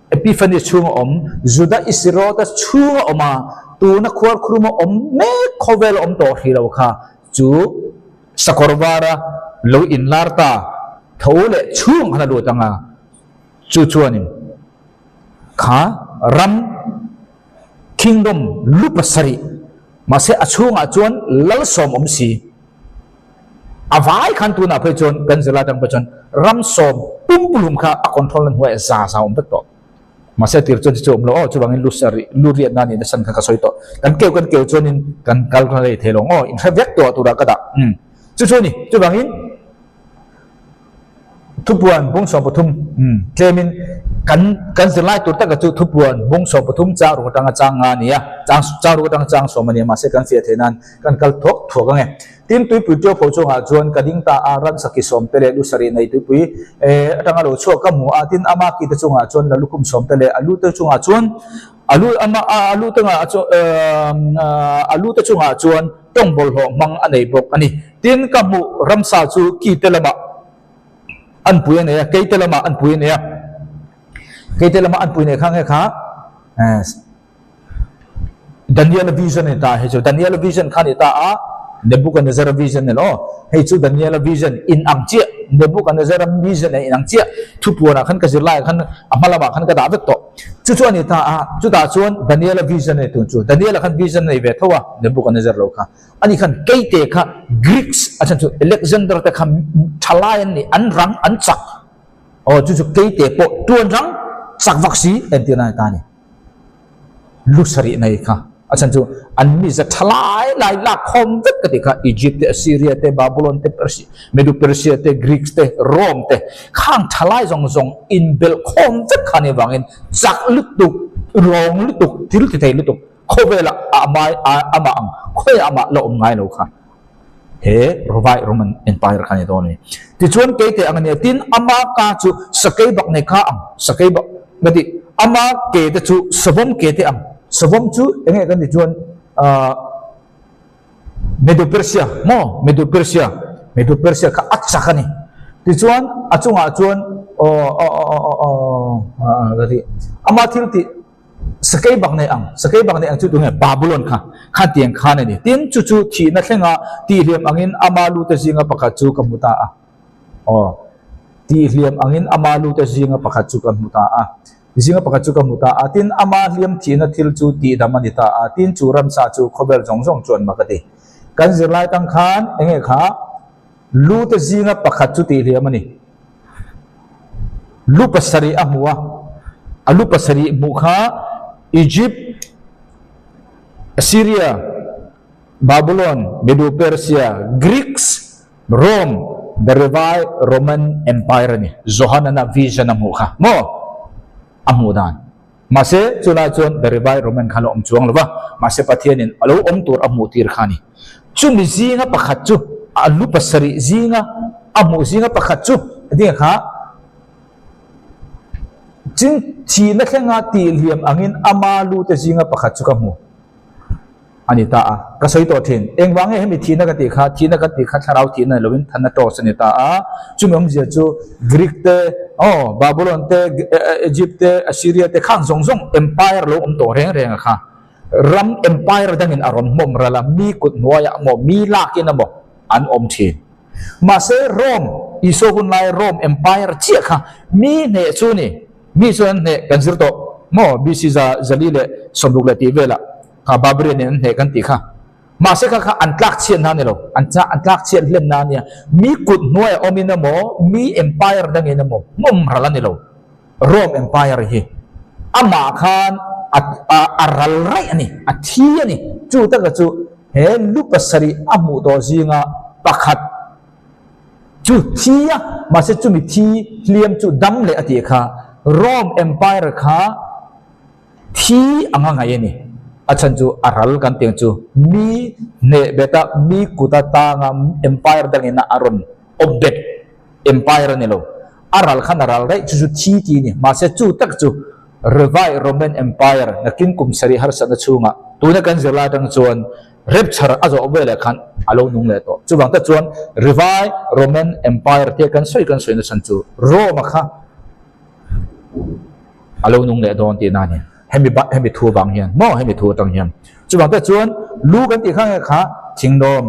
[SPEAKER 1] Epiphanes chhunga awm, Juda Isriota chhunga awm a, tuna khuarkhuruma awm mek khawvel awm tawh hrih lo kha chu sakawr vara lo inlar ta tho leh chhung khan a lut ang a, chu chuanin kha ram kingdom lu pasarih mahse a chhungah chuan lalsawm awm si. A vai khan tunah phei chuan kan zirlai atang pawh chuan ram sawm pumpulum kha a control na hnuaiah za za awm vek tawh. Mahse tir chuan chu chu awm lo aw, chuvangin lu sarih lu riat na nih nasan kha ka sawi tawh. Kan keu kan keu chuanin kan kal rei thei lo ang aw, inhre vek tawh turah ka dah. Umm chu chu a ni. Chuvangin Thupuan bung 13, umm tlemin kan kan zirlai tur taka chu Thupuan bung 13 chang ruk atanga chang nga a ni a, chang chang ruk atanga chang sawm a ni a, mahse kan fiah theih nan kan kal thuak thuak ang e. Tin, tuipui ṭio pho chungah chuan ka ding ta a, ransa ki sawm te leh lu sarih nei tuipui atanga lo chhuak ka hmu a, tin ama ki te chungah chuan la lukhum sawm te leh a lu te chungah chuan a lu ama a lu te ngah chu a lu te chungah chuan tawng bawlhhlawh hmang a nei bawk a ni. Tin, ka hmuh ramsa chu ki te lamah an pui a nei a, kei te lamah an pui a nei a, kei te lamah an pui nei kha nge kha Daniela vision a ni ta a, hei chu Daniela vision kha a ni ta a, Nebuchadnezzar vision a ni lo, hei chu Daniela vision in ang chiah, Nebuchadnezzar vision in ang chiah, thupuanah khan ka zir laiah khan a hma lamah khan ka dah vek tawh, chu chu a ni ta a, chutah chuan Daniela vision a ni tun chu, Daniela khan vision a nei ve tho a, Nebuchadnezzar lo kha. Ani khan keite kha Greeks a chhan chu Alexander te kha thalai an ni, an rang an chak, aw chu chu keite pawh tuan rang chak vak si entirna a ni ta a ni. Lu sarih nei kha a chhan chu an miza thalai lai lak khawm vek ka tih kha Egypt te, Assyria te, Babylon te, Persia, Medo Persia te, Greeks te, Rome te khang thalai zawng zawng inbelh khawm vek kha ni avangin chak lutuk, rawng lutuk, thil ti thei lutuk Khawvelah a amai amah ang khawiah amah la awm ngai lo kha he Rovai Roman Empire kha a ni dawn a ni. Tichuan keite ang a nia tin ama ka chu sakei bak nei kha ang sakei bak ka ti ama ke te chu savawm ke te ang savawm chu eng nge kan ti chuan ahh Medo Persia maw Medo Persia Medo Persia kha a chak a ni tichuan a chungah chuan aw aw aw aw aw ka ti ama thil tih Sakei bak nei ang, sakei bak nei ang chu tunge Babylon kha, khan tiang khan a ni. Tin, chu chu thihna thlenga tihhliam angin ama lute zinga pakhat chu ka hmu ta a. Aw, tihhliam angin ama lute zinga pakhat chu ka hmu ta a. Zinga pakhat chu ka hmu ta a. Tin, ama hliam thihna thil chu tihdam a ni ta a. Tin, chu ramsa chu khawvel zawng zawng chuan mak a ti. Kan zirlai tang khan enge kha lute zinga pakhat chu tihhliam a ni. Lu pasarih a hmu a, a lu pasarih hmuh kha Egypt, Assyria, Babylon, Medo-Persia, Greeks, Rome, the Revived Roman Empire a ni. Johanana vision a hmuh kha maw a hmuh dan. Mahse, chulai chuan the Revived Roman kha a lo awm chuang lo va, mahse Pathianin a lo awm tur a hmuh tir kha a ni. Chumi zinga pakhat chu, a lu pasarih zinga a hmuh zinga pakhat chu, hetiang kha chin thihna thlenga tihliam angin ama lute zinga pakhat chu ka hmu a ni ta a. Ka sawi tawh thin. Engvang nge hemi thihna ka tih kha? Thihna kan tih kha thlarau thihna ni lovin Thanatos a ni ta a. Chumi awmzia chu Greek te, aw, Babylon te, Egypt te, Assyria te khang zawng zawng empire lo awm tawh reng reng a kha. Ram empire dangin a rawn hmawm ral a, mi kut hnuaiah emaw, mi lakin emaw an awm thin. Mahse Rome, Isua hun laia Rome empire chiah kha mi hneh chu ni, mi chuan an hneh kan zir tawh maw BC za zali leh 60 leh tih velah kha Barbarian in an hneh kan tih kha. Mahse kha kha an tlak chhiat na a ni lo, an an tlak chhiat hlen na a nia. Mi kut hnuaiah awmin emaw, mi empire dangin emaw hmawm ral a ni lo. Rome Empire hi amah khan a a ral raih a ni, a thi a ni. Chu taka chu he lu pasarih a hmuh tawh zinga pakhat chu thi a, mahse chumi thi hliam chu dam leh a tih kha Rome Empire kha. Thi anga ngaih a ni. A chhan chu a ral kan tih ang chu mi hneh beta mi kuta tanga empire dangin a rawn awp bet empire a ni lo. A ral khan a ral daih chu chu thi tih a ni. Mahse chu tak chu Revai Roman Empire nakin kum sarih harsatna chhungah tuna kan zirlai atang chuan Rapture a zawh veleh khan a lo nung leh tawh. Chuvang tak chuan Revai Roman Empire tia kan sawi kan sawina chhan chu Rome-a kha a lo nung leh dawn tihna a ni. Hemi ba hemi thu avang hian maw hemi thu atang hian. Chuvang tak chuan lu kan tih kha nge kha Kingdom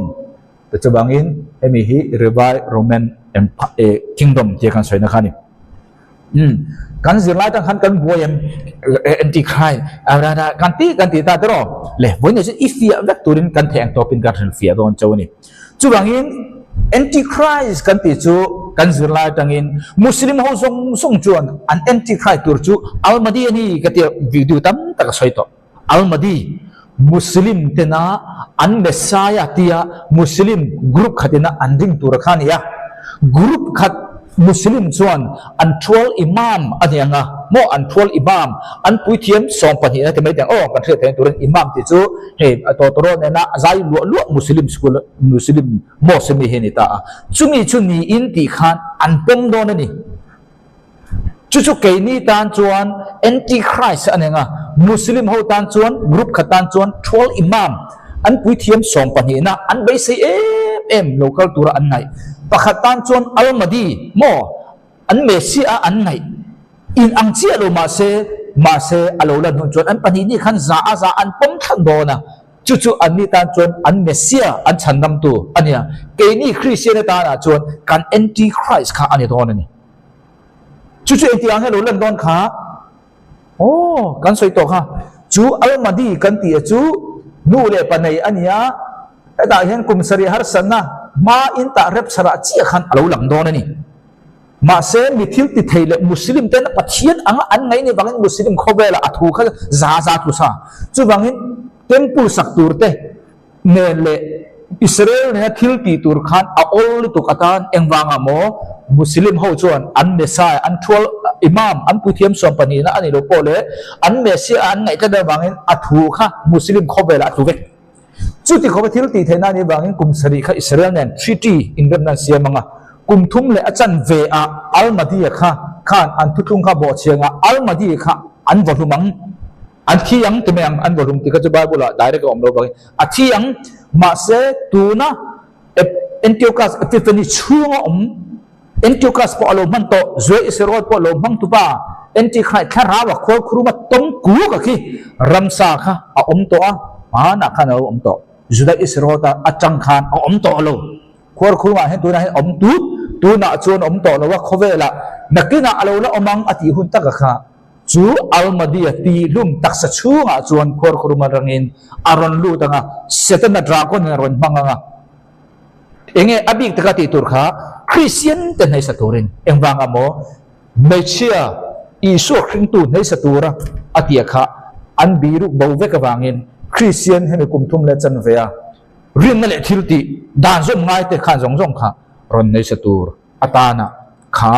[SPEAKER 1] te chuvangin hemi hi Revai Roman Empire Kingdom tia kan sawina kha a ni. Umm kan zirlai tang khan kan buai em anti khai kan ti kan ti ta tiraw le vawiin chu i fiah vek turin kan theih ang tawpin kan hrilh fiah dawn chauh a ni. Chuvangin anti-christ kan tih chu kan zirlai atangin Muslim ho zawng zawng chuan an anti-christ tur chu Al-Mahdi a ni ka tia video tam tak a sawi tawh. Al-Mahdi Muslim tena an Messiah tia Muslim group khatina an ring tur a kha a ni a. Group khat Muslim chuan an thual Imam a ni ang a, maw an thual Imam, an puithiam 12 na ti mai teh ang aw kan hriat theih turin Imam tih chu hei tawtawraw nena zai luah luah Muslim school Muslim mosque ami hi a ni ta a, chumi chu niin tih khan an pawm dawn a ni. Chu chu keini tan chuan Anti-Christ a ni ang a, Muslim ho tan chuan group khat tan chuan thual Imam, an puithiam 12 na an beisei em em lo kal tura an ngaih. Pakhat tan chuan Al-Mahdi maw an Messiah a an ngaih in ang chiah lo mahse, mahse a lo lan hun chuan an pahnih nih khan za a za an pawm thlan dawn a, chu chu anni tan chuan an Messiah an chhandamtu a nia. Keini Kristian atanah chuan kan Anti-Christ kha a ni dawn a ni. Chu chu engti ang nge lo lan dawn kha? Aw, kan sawi tawh kha. Chu Al-Mahdi kan tih a chu nu leh pa nei a nia, hetah hian kum sarih harsatna hma in tah rep sarah chiah khan a lo lang dawn a ni. Mahse, mi thil ti thei leh Muslim ten Pathian anga an ngaih ni vangin Muslim khawvelah a thu kha za za tlu sa. Chuvangin temple sak tur te nen leh Israel nena thil tih tur khan a awl lutuk atan engvangah maw Muslim ho chuan an Messiah an thual Imam an puithiam 12na a nih loh pawh leh an Messiah an ngaih tlat avangin a thu kha Muslim khawvelah a tlu vek. Chuti khawpa thil tih theihna a nih avangin kum sarih kha Israel nen treaty inremna an siam ang a, kum thum leh a chanve ah Al-Mahdi-a kha khan an thuthlung kha bawhchhiang a, Al-Mahdi kha an vaw hlum ang. An thi ang ti mai ang, an vawhlum tih kha chu Bible ah direct a awm lo bawk a thi ang, mahse tuna Antiochus Epiphanes chhunga awm Antiochus pawh a lo hman tawh, Zuai Isarot pawh a lo hmang tupa Antichrist thlarau a khual khuruma tawng kuk a khi ramsa kha a awm tawh a, hmanah khan a lo awm tawh, Juda Isarot a atang khan a awm tawh lo, khual khurumah hian tunah hian awm tut, tunah chuan awm tawh lo a, khawvelah nakinah a lo la awm ang a tih hun taka kha. Chu Almadia tihlum taksa chhungah chuan khuarkhuruma rangin a rawn lut ang a, Setana dragon in a rawn hmang ang a. Enge a bik taka tih tur kha Kristian te hnaisa turin engvangah maw hmeichhia Isua hringtu hnaisa tura a tia kha an biruk bo vek avangin Kristian hemi kum thum leh chanve a rinna leh thil tih dan zawm ngai te khan zawng zawng kha rawn hnaisa tur atana kha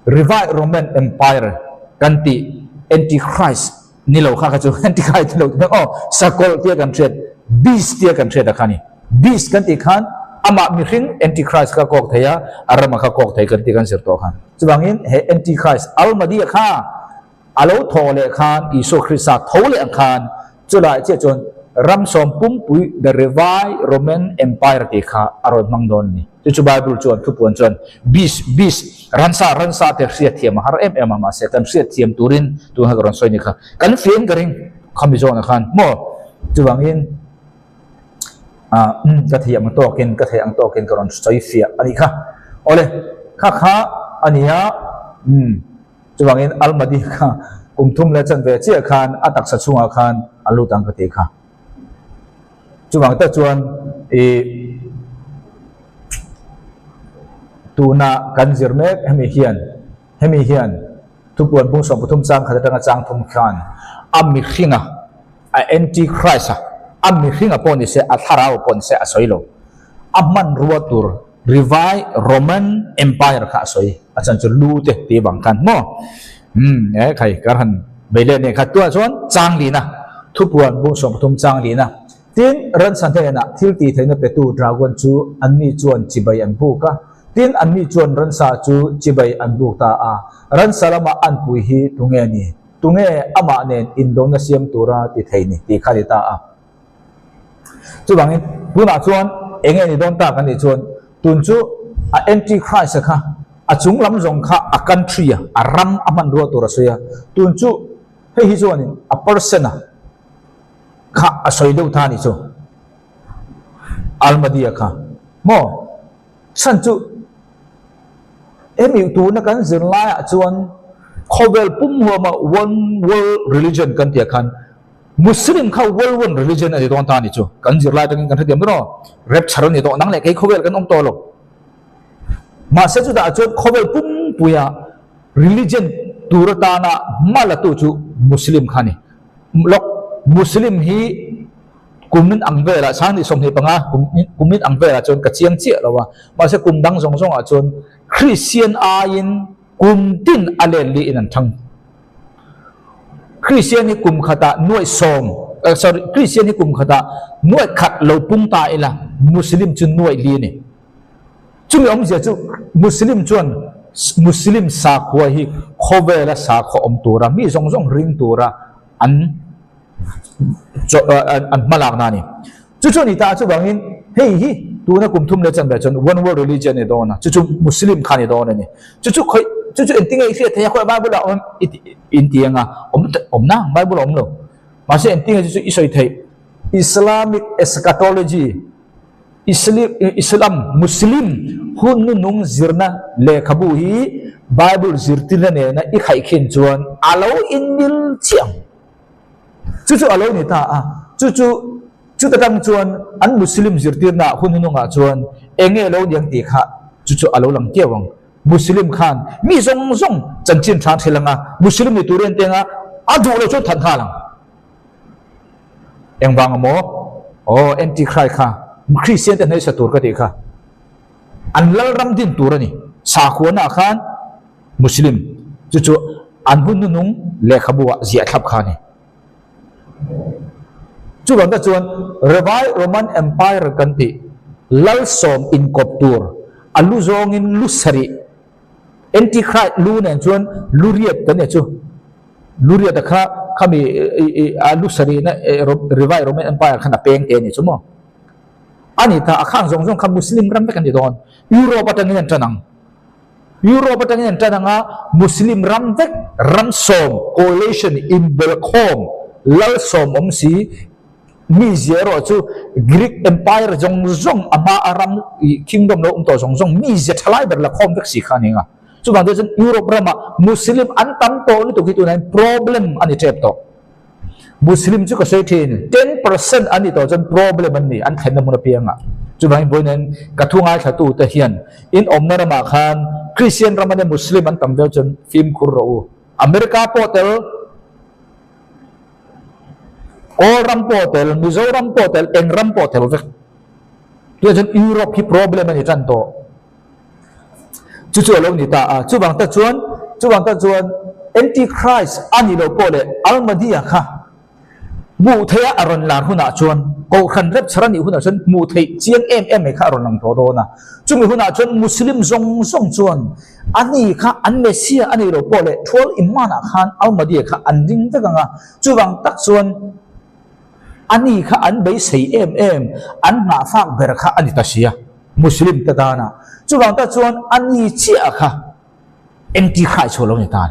[SPEAKER 1] Revived Roman Empire kan tih Antichrist ni lo kha kha chu Antichrist ni lo tih aw sakawlh tia kan hriat beast tia kan hriat a kha ni. Beast kan tih khan amah mihring Antichrist kha kawk thei a, a rama kha kawk thei kan tih kan zir tawh khan. Chuvangin he Antichrist Al-Mahdi-a kha a lo thaw leh khan Isua Krista tho leh ang khan chulai chiah chuan ram sawm pumpui the Revived Roman Empire tih kha a rawn hmang dawn a ni. Chu chu Bible chuan thupuan chuan beast, beast, ransa, ransa te hriat thiam a har em em a, mahse kan hriat thiam turin tun kha ka rawn sawi ni kha. Kan fian ka ring khami zawnah khan maw? Chuvangin ah ka thiam ang tawkin, ka theih ang tawkin ka rawn sawi fiah a nih kha. Awle, kha kha a ni a, umm chuvangin Almadi kha kum thum leh chanve chiah khan a taksa chhungah khan a lut ang ka tih kha. Chuvang tak chuan i tuna kan zir mek hemi hian hemi hian thupuan bung 13 chang khat atanga chang thum khan a mihringa a antichrist a a mihringa pawh ni se a thlarau pawh ni se a sawi lo a hmanrua tur Revived Roman Empire kha a sawi a chan chu lu te tih vang khan maw umm e khai kar han. Beileh nen kha tunah chuan chang lina, thupuan bung 13 chang lina. Tin, ransa hnenah thil tih theihna petu dragon chu anni chuan chibai an buk a. Tin, anni chuan ransa chu chibai an buk ta a. Ransa lama an pui hi tunge ni? Tunge amah nen indona siam tura ti thei ni? tih kha a ni ta a. Chuvangin, tunah chuan eng nge ni dawn tak anih chuan tun chu a Antichrist-a kha a chung lam zawng kha a country a, a ram a hmanrua tur a sawi a. Tun chu hei hi chuanin a person-a kha a sawi deuh ta anih chu, Al-Mahdi-a kha maw? Chhan chu hemi tuna kan zir laiah chuan khawvel pum huama one world religion kan tih ah khan Muslim kha world one religion a ni dawn ta a ni chu. Kan zir lai atangin kan hrethiam dawn aw. Rapture a ni tawh nang leh kei khawvel kan awm tawh lo. Mahse chutah chuan khawvel pumpuia religion tur atana hma la tu chu Muslim kha a ni. Lawk Muslim hi Kumin ang velah 2025 kumin ang velah chuan ka chiang chiah lo a, mahse kum dang zawng zawngah chuan Kristian aiin kum tin a let liin an thang. Kristian hi kum khatah nuaih sawm, sorry, Kristian hi kum khatah nuaih khat lo pung ta ila Muslim chu nuaih li a ni. Chumi awmzia chu Muslim chuan Muslim sakhua hi khawvela sakhua awm tura mi zawng zawng ring tura an an hmalak na a ni. Chu chu a ni ta a, chuvangin hei hi tuna kum thum leh chanve chuan one world religion a ni dawn a, chu chu Muslim kha a ni dawn a ni. Chu chu khawi chu chu engtin nge i hriat theih a, khawiah Bible ah awm i ti in ti ang a, awm awm na Bible ah awm lo. Mahse engtin nge chu chu i sawi theih? Islamic eschatology, Islim Islam Muslim hun nunung zirna lehkhabu hi Bible zirtirna nena i khaihkhin chuan a lo inmil chiah ang. Chu chu a lo ni ta a, chu chu chuta tang chuan an Muslim zirtirna hun hnungah chuan eng nge lo niang tih kha chu chu a lo lang kiau ang. Muslim khan mi zawng zawng chanchin tha an hrilh ang a, Muslim ni turin an teng a, a duh lo chuan that nghal ang. Engvang a maw? Aw, Anti-Christ kha Christian te hnaihsa tur ka tih kha an lalram din tur a ni. Sakhuana khan Muslim chu chu an hun nunung lehkhabu ah ziah thlap kha a ni. Chuvang ta chuan Revised Roman Empire kan tih lalsawm inkawp tur a lu zawngin lu sarih Antichrist lu nen chuan lu riat kan nia chu lu riat a kha khami a lu sarih na Revised Roman Empire khan a peng te a ni chu maw. A ni ta a khang zawng zawng kha Muslim ram vek a ni dawn. Europe atangin an tan ang. Europe atangin an tan anga Muslim ram vek ram sawm coalition inbelkhawm lal sawm awm si mi zia erawh chu Greek Empire zawng zawng a hma a ram ih kingdom lo awm tawh zawng zawng mi zia tha lai ber la khawm vek si kha a ni anga chuvang te chuan Europe ramah Muslim an tam tawh lutuk hi tunah hian problem a ni tep tawh. Muslim chu ka sawi thin, 10% an nih tawh chuan problem an ni, an thlenna hmun apiangah. Chuvangin vawiin ka thu ngaithlatu te hian in awmna ramah khan Christian ram ania Muslim an tam viau chuan fimkhur rawh u. America pawh tel, Kawl ram pawh tel, Mizoram pawh tel, eng ram pawh tel vek. Tunah chuan Europe hi problem a ni tan tawh. Chu chu a lo ni ta a, chuvang tak chuan, chuvang tak chuan Antichrist a nih loh pawh leh Al-Mahdi-a kha hmuh theiha a rawn lar hunah chuan, Kohhran rapture a nih hunah chuan hmuh theih chiang em em mai kha a rawn lang tawh dawn a. Chumi hunah chuan Muslim zawng zawng chuan a ni kha an Messiah a nih loh pawh leh Thual Iman-ah khan Al-Mahdi-a kha an ring vek ang a, chuvang tak chuan a ni kha an beisei em em, an nghahfak ber kha a ni ta si a. Muslim te tana chuvang tak chuan a ni chiah kha engti khai chhuah lo ni tan.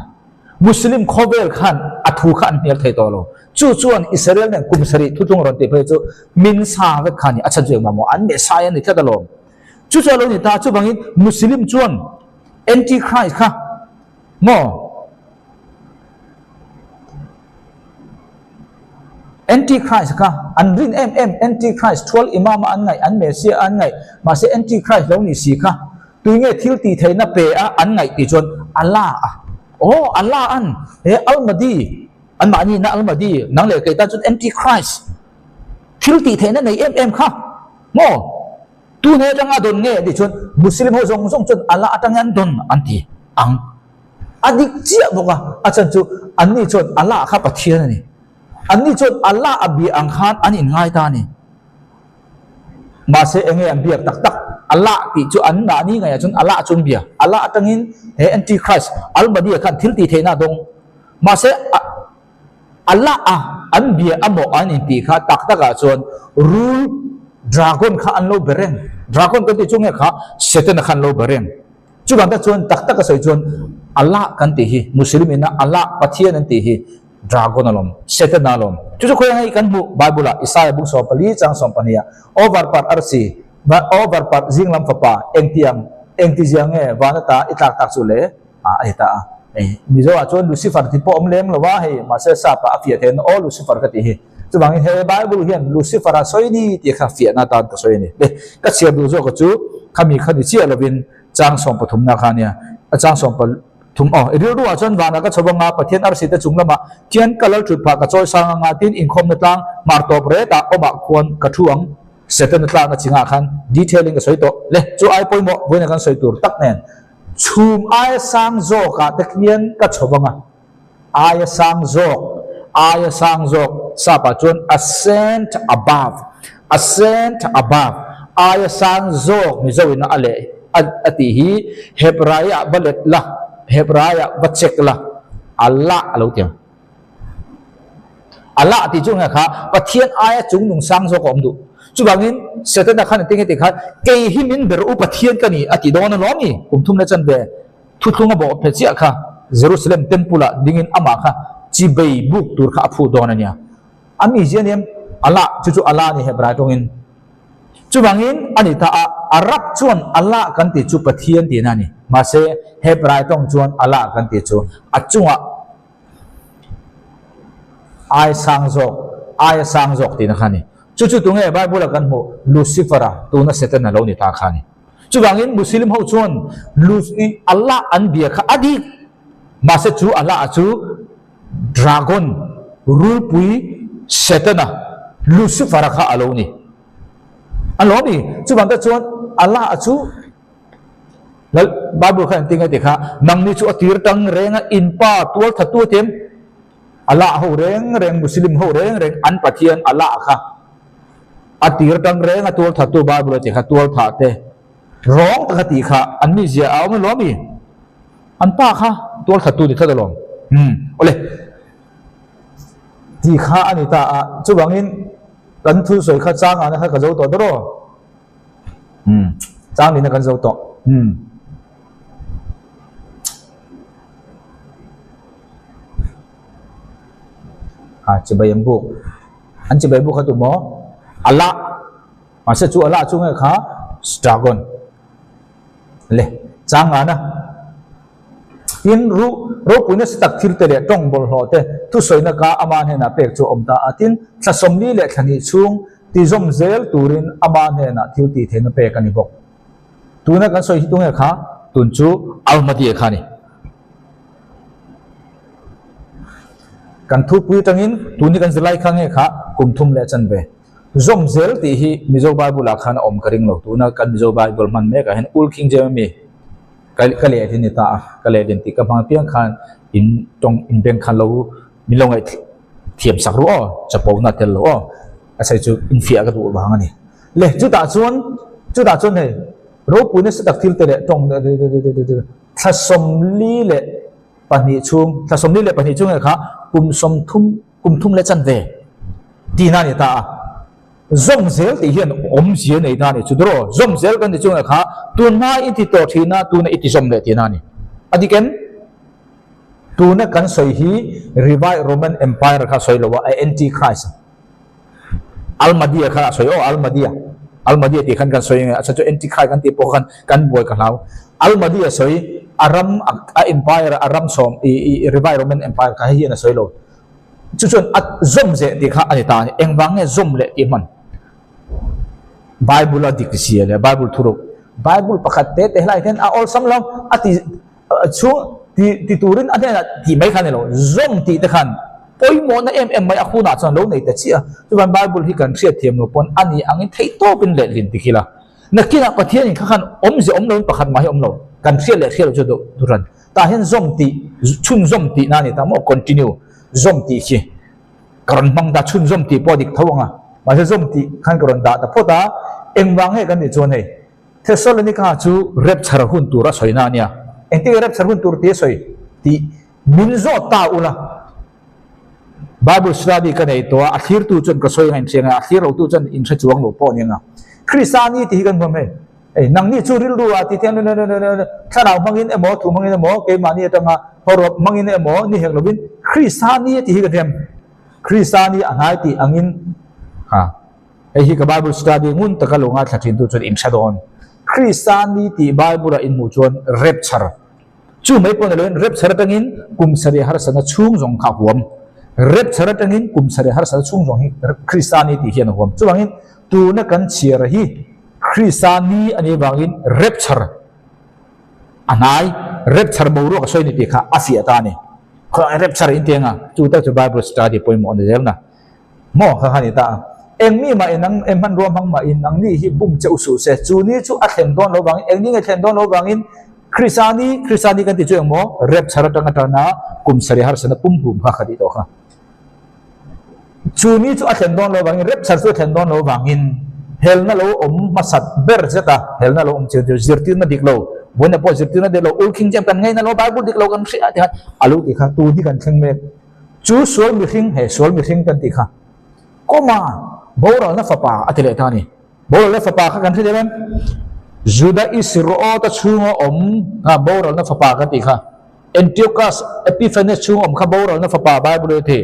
[SPEAKER 1] Muslim khawvel khan a thu kha an hnial thei tawh lo. Chu chuan Israel nen kum sarih thutlung rawn tih phei chu min sa vek kha ni a chhan chu engmah maw an Messiah a ni tlat alawm. Chu chu a lo ni ta chuvangin Muslim chuan Antichrist kha maw Antichrist kha an rin em em, Antichrist thual Imam a an ngaih, an Messiah a an ngaih, mahse Antichrist lo ni si kha tui nge thil tih theihna pe a an ngaih tih chuan Allah a, aw Allah an he Al-Mahdi, anmahni na Al-Mahdi, nang leh kei tan chuan Antichrist thil tih theihna nei em em kha maw? Tu hne atanga a dawn nge tih chuan Muslim ho zawng zawng chuan Allah atangin an dawn an ti ang. A dik chiah bawk a, a chhan chu anni chuan Allah kha Pathian a ni. Anni chuan Allah a bia ang khan an inngai ta a ni. Mahse enge an biak tak tak? Allah tih chu an mahni ngaihah chuan Allah chu an bia. Allah atangin he Antichrist, Al-Mahdi-a khan thil tih theihna a dawng. Mahse Allah a an bia amaw an intih kha tak takah chuan rul, dragon, kha an lo be reng. Dragon kan tih chu nge kha Setana kha an lo be reng. Chuvang tak chuan tak taka sawi chuan Allah kan tih hi Muslim ina Allah Pathian an tih hi dragon alawm, Setana alawm. Chu chu khawi ang hei kan hmuh Bible ah Isaiah bung 14 chang 12 ah Over parh arsi, over parh zinglam fapa engtiang engtizia nge van ata i tlak tak chu le a a ti ta a. Hei Mizo ah chuan Lucifer ti pawh awm lem lo a hei mahse sap ah a fiah theihna aw Lucifer ka tih hi. Chuvangin he Bible hian Lucifer a sawi ni tih kha fiahna atan ka sawi a ni. Le, ka chhiar duh zawk chu khami kha ni chiah lovin chang 13 na kha ania. A chang 13 aw, i rilru ah chuan vanah ka chho anga Pathian arsi te chung lamah khian ka lal thut phah ka chawi sang anga tin inkhawmna tlang hmar tawp retah awmah khuan ka thu ang. Setana tlakna chingah khan detail in ka sawi tawh. Le, chu ai pawimawh vawiin kan sawi tur tak nen chhum aia sang zawkah te khian ka chho anga. Aia sang zawk, aia sang zawk, sap ah chuan ascent above, ascent above, aia sang zawk Mizo in a leh a tih hi Hebrai ah va let la, Hebrai ah va check la, Allah a lo ti ang. Allah tih chu nge kha Pathian aia chungnung sang zawk a awm duh. Chuvangin Setana khan engtin nge tih khan kei hi min ber u Pathian ka ni a tih dawn alawm ni kum thum leh chanve. Thuthlung a bawh phe chiah kha Jerusalem Temple ah dingin amah kha chibei buk tur kha a phuh dawn a nia. A mi zia aniam Allah chu chu Allah a ni Hebrai tawngin. Chuvangin a ni ta a, Arab chuan Allah kan tih chu Pathian tihna a ni. Mahse Hebrai tawng chuan Allah kan tih chu a chungah ai sang zawk, ai a sang zawk tihna kha a ni. Chu chu tunge Bible a kan hmuh Lucifer-a tuna Satan-a lo ni ta kha a ni. Chuvangin Muslim ho chuan Allah an bia kha a dik. Mahse chu Allah chu dragon, rulpui, Setana, Lucifer-a kha a lo ni. A lo ni. Chuvang te chuan Allah chu Bible kha engtin nge ti kha nangni chu a tir tang reng a inpa tual thattu a ti em? Allah ho reng reng Muslim ho reng reng an Pathian Allah kha a tir tang reng a tual thattu Bible a ti kha tual thah te rawng taka tih kha an mi zia a awm alawm i an pa kha tual thattu ni tlat alawm umm awle tih kha a ni ta a chuvangin kan thil sawi kha chang ah na kha ka zo tawh dawr aw umm chang nihna kan zo tawh umm. A chibai an buk an chibai buk kha tu maw Allah mahse chu Allah chu nge kha dragon le changana tin ru ropuina si tak thil te leh tawng bawlhhlawh te thusawina ka ama hnenah pek chu a awm ta a tin thla 40 leh thla hnih chhung ti zawm zel turin ama hnenah thil tih theihna pek a ni bawk. Tuna kan sawi hi tunge kha? Tun chu Almaty-a kha a ni. Kan thupui atangin tun hi kan zirlai kha nge kha kum thum leh chanve. Zawm zel tih hi Mizo Bible-ah khan a awm ka ring lo. Tuna kan Mizo Bible hman mekah hian Old King James ami ka ka lehlin ni ta a, ka lehlin tih ka hmang apiang khan in tawng in beng khan lo min lo ngaih thiam sak ru aw, chapo na tel lo aw. A sawi chu infiah ka duh vang a ni. Le chutah chuan chutah chuan hei ropui nasa tak thil te leh tawng thla 42 chhung thla 42 chhung kha kum 30 kum thum leh chanve tihna a ni ta a. Zawm zel tih hian awmzia nei ta a ni chu dawr aw. Zawm zel kan ti chungah kha tun hma i ti tawh thin a tuna i ti zawm leh tihna a ni. A dik em? Tuna kan sawi hi Revised Roman Empire kha sawi lo a, a Antichrist a. Al-Mahdi-a kha a sawi aw, Al-Mahdi-a. Al-Mahdi-a tih khan kan sawi ange, a chhan chu Antichrist kan tih pawh khan kan buai ka hlau. Al-Mahdi-a sawi, a ram, a empire, a ram sawm, i, i, Revised Roman Empire kha hei hian a sawi lo. Chu chuan a zawm zeh tih kha a ni ta a ni. Engvang nge zawm leh tih hman? Bible a dik zia leh Bible thuruk. Bible pakhat te te helai hian a awlsam lo, a ti Chhung ti ti turin a hnenah tih mai kha a ni lo, zawm tih te khan pawimawhna em em mai a hunah chuan lo nei ta chiah a. Chuvan Bible hi kan hriat thiam lo pawn a ni angin theih tawpin lehlin ti khila. Nakinah Pathianin kha khan awmzia awm loin pakhat mah hi awm lo. Kan hriat leh hriat loh chu duhran. Tah hian zawm tih, chhunzawm tih na a ni ta maw? Continue, zawm tih khi ka rawn hmang ta, chhunzawm tih pawh a dik tho ang a, mahse zawm tih khan ka rawn dah ta phawt a, engvang nge kan tih chuan hei Thessalonica chu rapture hun tur a sawi na a nia, engtin nge rapture hun tur tih a sawi tih min zawt ta ula, Bible study ka nei tawh a, a thlirtu chuan ka sawi ang a inhria ang a, a thlir lotu chuan inhre chuang lo pawh a ni ang a, Krista ni tih hi kan huam hei. Ei, nangni chu rilru ah ti thiang thlarau hmangin emaw, thu hmangin emaw, keimahni atanga hawrawp hmangin emaw ni hek lovin Krista ni a tih hi ka hriam. Krista ni a hnai tih angin ha, hei hi ka Bible study ngun taka lo ngaithla thin tu chuan in hre dawn. Krista ni tih Bible ah in hmuh chuan rapture Chu mai pawh ni loin rapture atangin kum sarih harsatna chhung zawng kha a huam. Rapture atangin kum sarih harsatna chhung zawng hi Krista ni tih hian a huam. Chuvangin tuna kan chhiar hi Krista ni a nih avangin rapture a hnai, rapture boruak a sawi ni tih kha a fiah ta a ni. Khawngaih rapture in ti anga chu tak chu Bible study pawimawh a ni zel na. Maw kha kha ni ta a. Eng mi mah in ang em hmanrua hmang mah in ang ni hi bum che u suh se. Chu ni chu a thlen dawn lo vangin eng ni nge thlen dawn lo vangin Krista ni Krista ni kan ti chu eng maw rapture atang atana kum sarih harsatna pum hlum kha kha tih tawh kha. Chu ni chu a thlen dawn lo vangin rapture chu a thlen dawn lo vangin helna lo awm hmasat ber zet a helna lo awm chian chu zirtirna dik lo vawiina pawh zirtirna dik lo ulkhing chian kan ngaina lo Bible dik lo kan hria tih khan a lo ti kha tun hi kan thleng mek. Chu sual mihring, he sual mihring kan tih kha Kawma boralna fapa a ti leh ta a ni. Boralna fapa kha kan hre deuh em? Juda Isriota chhunga awm kha boralna fapa kan tih kha. Antiochus Epiphanes chhunga awm kha boralna fapa Bible a ti.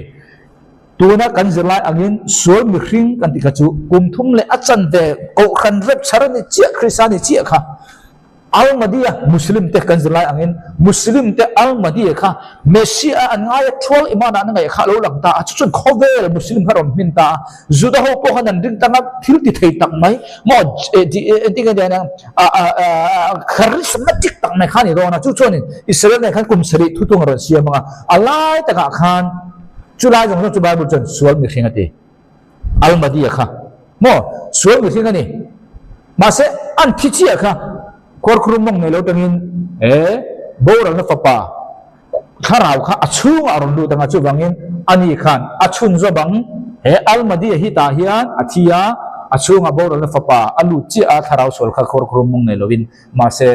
[SPEAKER 1] Tuna kan zirlai angin sual mihring kan tih kha chu kum thum leh a chanve kohhran rapture a ni chiah, Krista a ni chiah kha. Al-Mahdi-a Muslim te kan zirlai angin Muslim te Al-Mahdi-a kha Messiah an ngai a, thual iman ah an ngaih kha a lo lang ta a, chu chuan khawvel Muslim kha rawn hmin ta a, Juda ho pawh khan an ring tang a, thil ti thei tak mai maw engtin nge nia charismatic tak mai kha a ni dawn a, chu chuanin Israel nen khan kum sarih thutung a rawn siam ang a, a lai takah khan chulai zawng zawng chu Bible chuan sual mihring a ti. Al-Mahdi-a kha maw sual mihring a ni. Mahse, an thi chiah kha khuarkhurum mawng nei lo tangin he boralna fapa thlarau kha a chhungah a rawn lut ang a, chuvangin ani khan a chhunzawm ang. He Al-Mahdi-a hi tah hian a thi a, a chhungah boralna fapa a lut chiah a, thlarau sual kha khuarkhurum mawng nei lovin mahse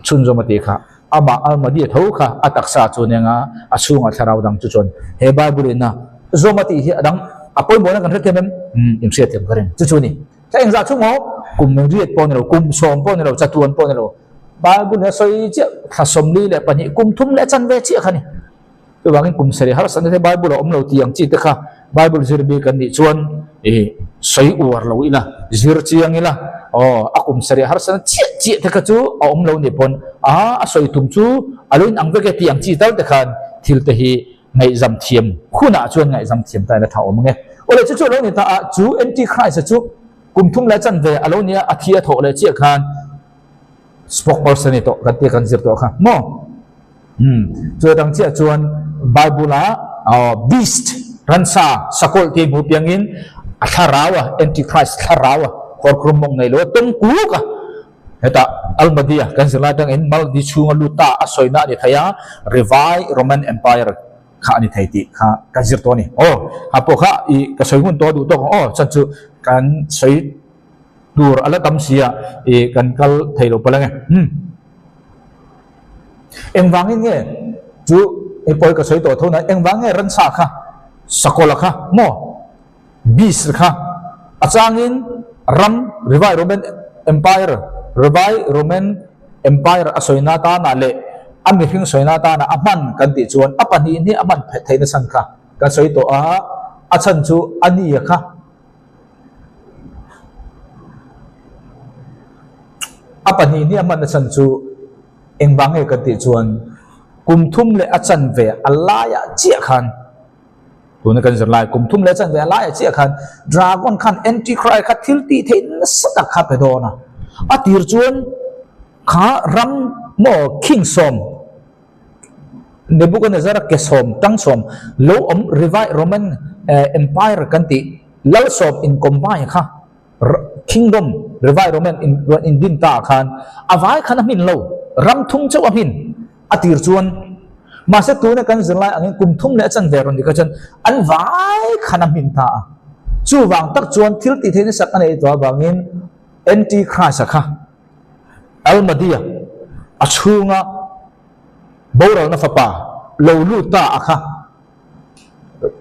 [SPEAKER 1] chhunzawm a tih kha amah Al-Mahdi-a tho kha a taksa chu nia nga a chhungah thlarau dang chu chuan he Bible in a zawm a tih hi a dang a pawimawhna kan hrethiam em? Umm inhriatthiam ka ring chu chu a ni. Thla engzah chu maw kum riat pawh a ni lo, kum sawm pawh a ni lo, chatuan pawh a ni lo. Bible in a sawi chiah thla 42 kum thum leh chanve chiah kha a ni. Chuvangin kum sarih harsatna te Bible a awm lo tih ang chi te kha Bible zir bik an nih chuan ih sawi uar lo ila, zir chiang ila, aw a kum sarih harsatna chiah chiah te kha chu a awm lo nih pawn a a sawi tum chu a lo inang vek e tih ang chi tal te khan thil te hi ngaihzam thiam hunah chuan ngaihzam thiam ta ila tha awm ang e. Awle chu chu a lo ni ta a, chu Antichrist-a chu kum thum leh chanve a lo nia a thi a thawh leh chiah khan spokesperson ni tawh kan tia kan zir tawh kha maw? Umm chu atang chiah chuan Bible ah beast ransa sakawlh tih hmu piangin a thlarau a antichrist thlarau a khuarkhurum mawng nei lo a tawng kuk a hetah Al-Mahdi-a kan zirlai atangin Maldi chhunga lut ta a sawina a ni thei a Revised Roman Empire kha a ni thei tih kha kan zir tawh a ni. Aw ha pawh kha i ka sawi ngun tawh a duh tawk ang aw chuan chu kan sawi tur a la tam si a i kan kal thei lo palh ang e. Umm. Engvangin nge chu hei pawh hi ka sawi tawh tho na, engvang nge ransa kha, sakawlh kha maw, beast kha a changin ram Rivai Roman Empire, Rivai Roman Empire a sawina atana leh a mihring sawina atana a hman kan tih chuan a pahnih hi a hman theihna chhan kha ka sawi tawh a, a chhan chu a nia kha. A pahnih hnih a hmanna chhan chu engvang nge kan tih chuan kum thum leh a chanve a laiah chiah khan tuna kan zir lai kum thum leh a chanve a laiah chiah khan dragon khan antichrist kha thil tih theih nasa tak kha pe dawn a, a tir chuan kha ram maw king sawm Nebuchadnezzar-a ke sawm tang sawm lo awm Rivai Roman Empire kan tih lal sawm in combine kha Kingdom Rivai Roman in rawn in din ta ah khan a vai khan a hmin lo. Ram thum chauh a hmin a tir chuan. Mahse tuna kan zirlai angin kum thum leh a chanve rawn dik ah chuan an vai khan a hmin ta a. Chuvang tak chuan thil tih theihna sak a neih tawh avangin Antichrist-a kha Al-Mahdi-a a chhunga boralna fapa lo lut ta a kha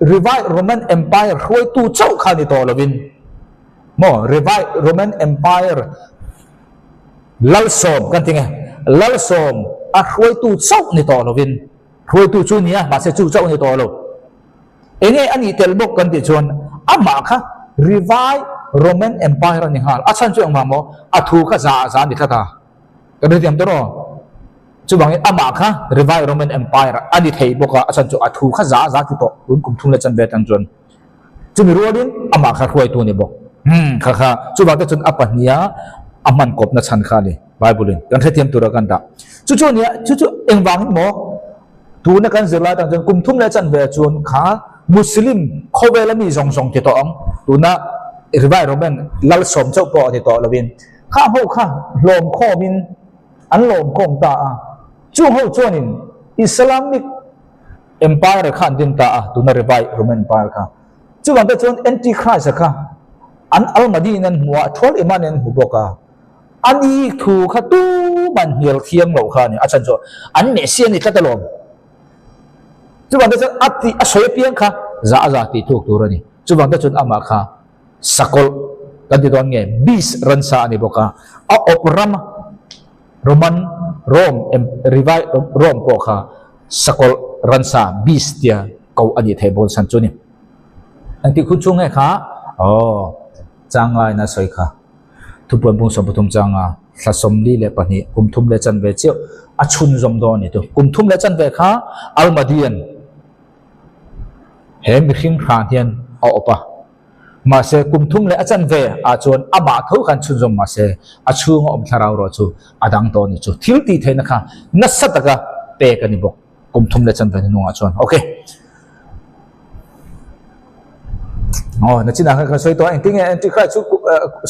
[SPEAKER 1] Revived Roman Empire hruaitu chauh kha ni tawh lovin maw Revived Roman Empire Lalsawm kan ti nge Lalsawm a hruaitu chauh ni tawh lovin hruaitu chu nia mahse chu chauh ni tawh lo. Enge a nih tel bawk kan tih chuan amah kha Revived Roman Empire a ni nghal. A chhan chu engmah maw a thu kha za a za a ni tlat a. Kan hrethiam tawh rawh. Chuvangin amah kha Revived Roman Empire a ni thei bawk a, a chhan chu a thu kha za a za ti tawh tun kum thum leh chanve atang chuan. Chumi rualin amah kha hruaitu a ni bawk. Umm kha kha chuvang te chuan a pahniha a hman kawpna chhan kha a ni Bible in kan hrethiam tura kan dah. Chu chu a nia chu chu engvangin maw tuna kan zirlai atang chuan kum thum leh chanve chuan kha Muslim khawvela mi zawng zawng ti tawh ang tuna Revived Roman Lalsawm chauh pawh a ni tawh lovin kha ho kha hlawm khawmin an lawm khawm ta a, chung ho chuanin Islamic Empire kha an din ta a, tuna Revived Roman Empire kha. Chuvang te chuan Antichrist-a kha an Al-Mahdi in an hmu a, Thual Iman in an hmu bawk a, a ni thu kha tuman hnial thiam loh kha a ni, a chhan chu an Messiah a ni tlat alawm. Chuvang te chuan a tih a sawi apiang kha za a za tih thuk tur a ni. Chuvang te chuan amah kha Sakawlh kan ti dawn nge beast ransa a ni bawk a, a awp ram Roman Rome Rivai Rome pawh kha sakawlh ransa beast tia ko a nih theih bawn san chu ni. Engtik hun chhung nge kha? Aw, changaina sawi kha. Thupuan bung 13 changa thla 42 kum thum leh chanve chiah a chhunzawm dawn a ni tu. Kum thum leh chanve kha Almadian He mihring hran hian a awp a, mahse kum thum leh a chanve ah chuan amah tho khan chhunzawm mahse a chhunga awm thlarau erawh chu a dang tawh a ni chu. Thil tih theihna kha nasa taka pek a ni bawk kum thum leh chanve hnungah chuan. Ok. Aw, nachinah khan ka sawi tawh a, engtin nge Antichrist chu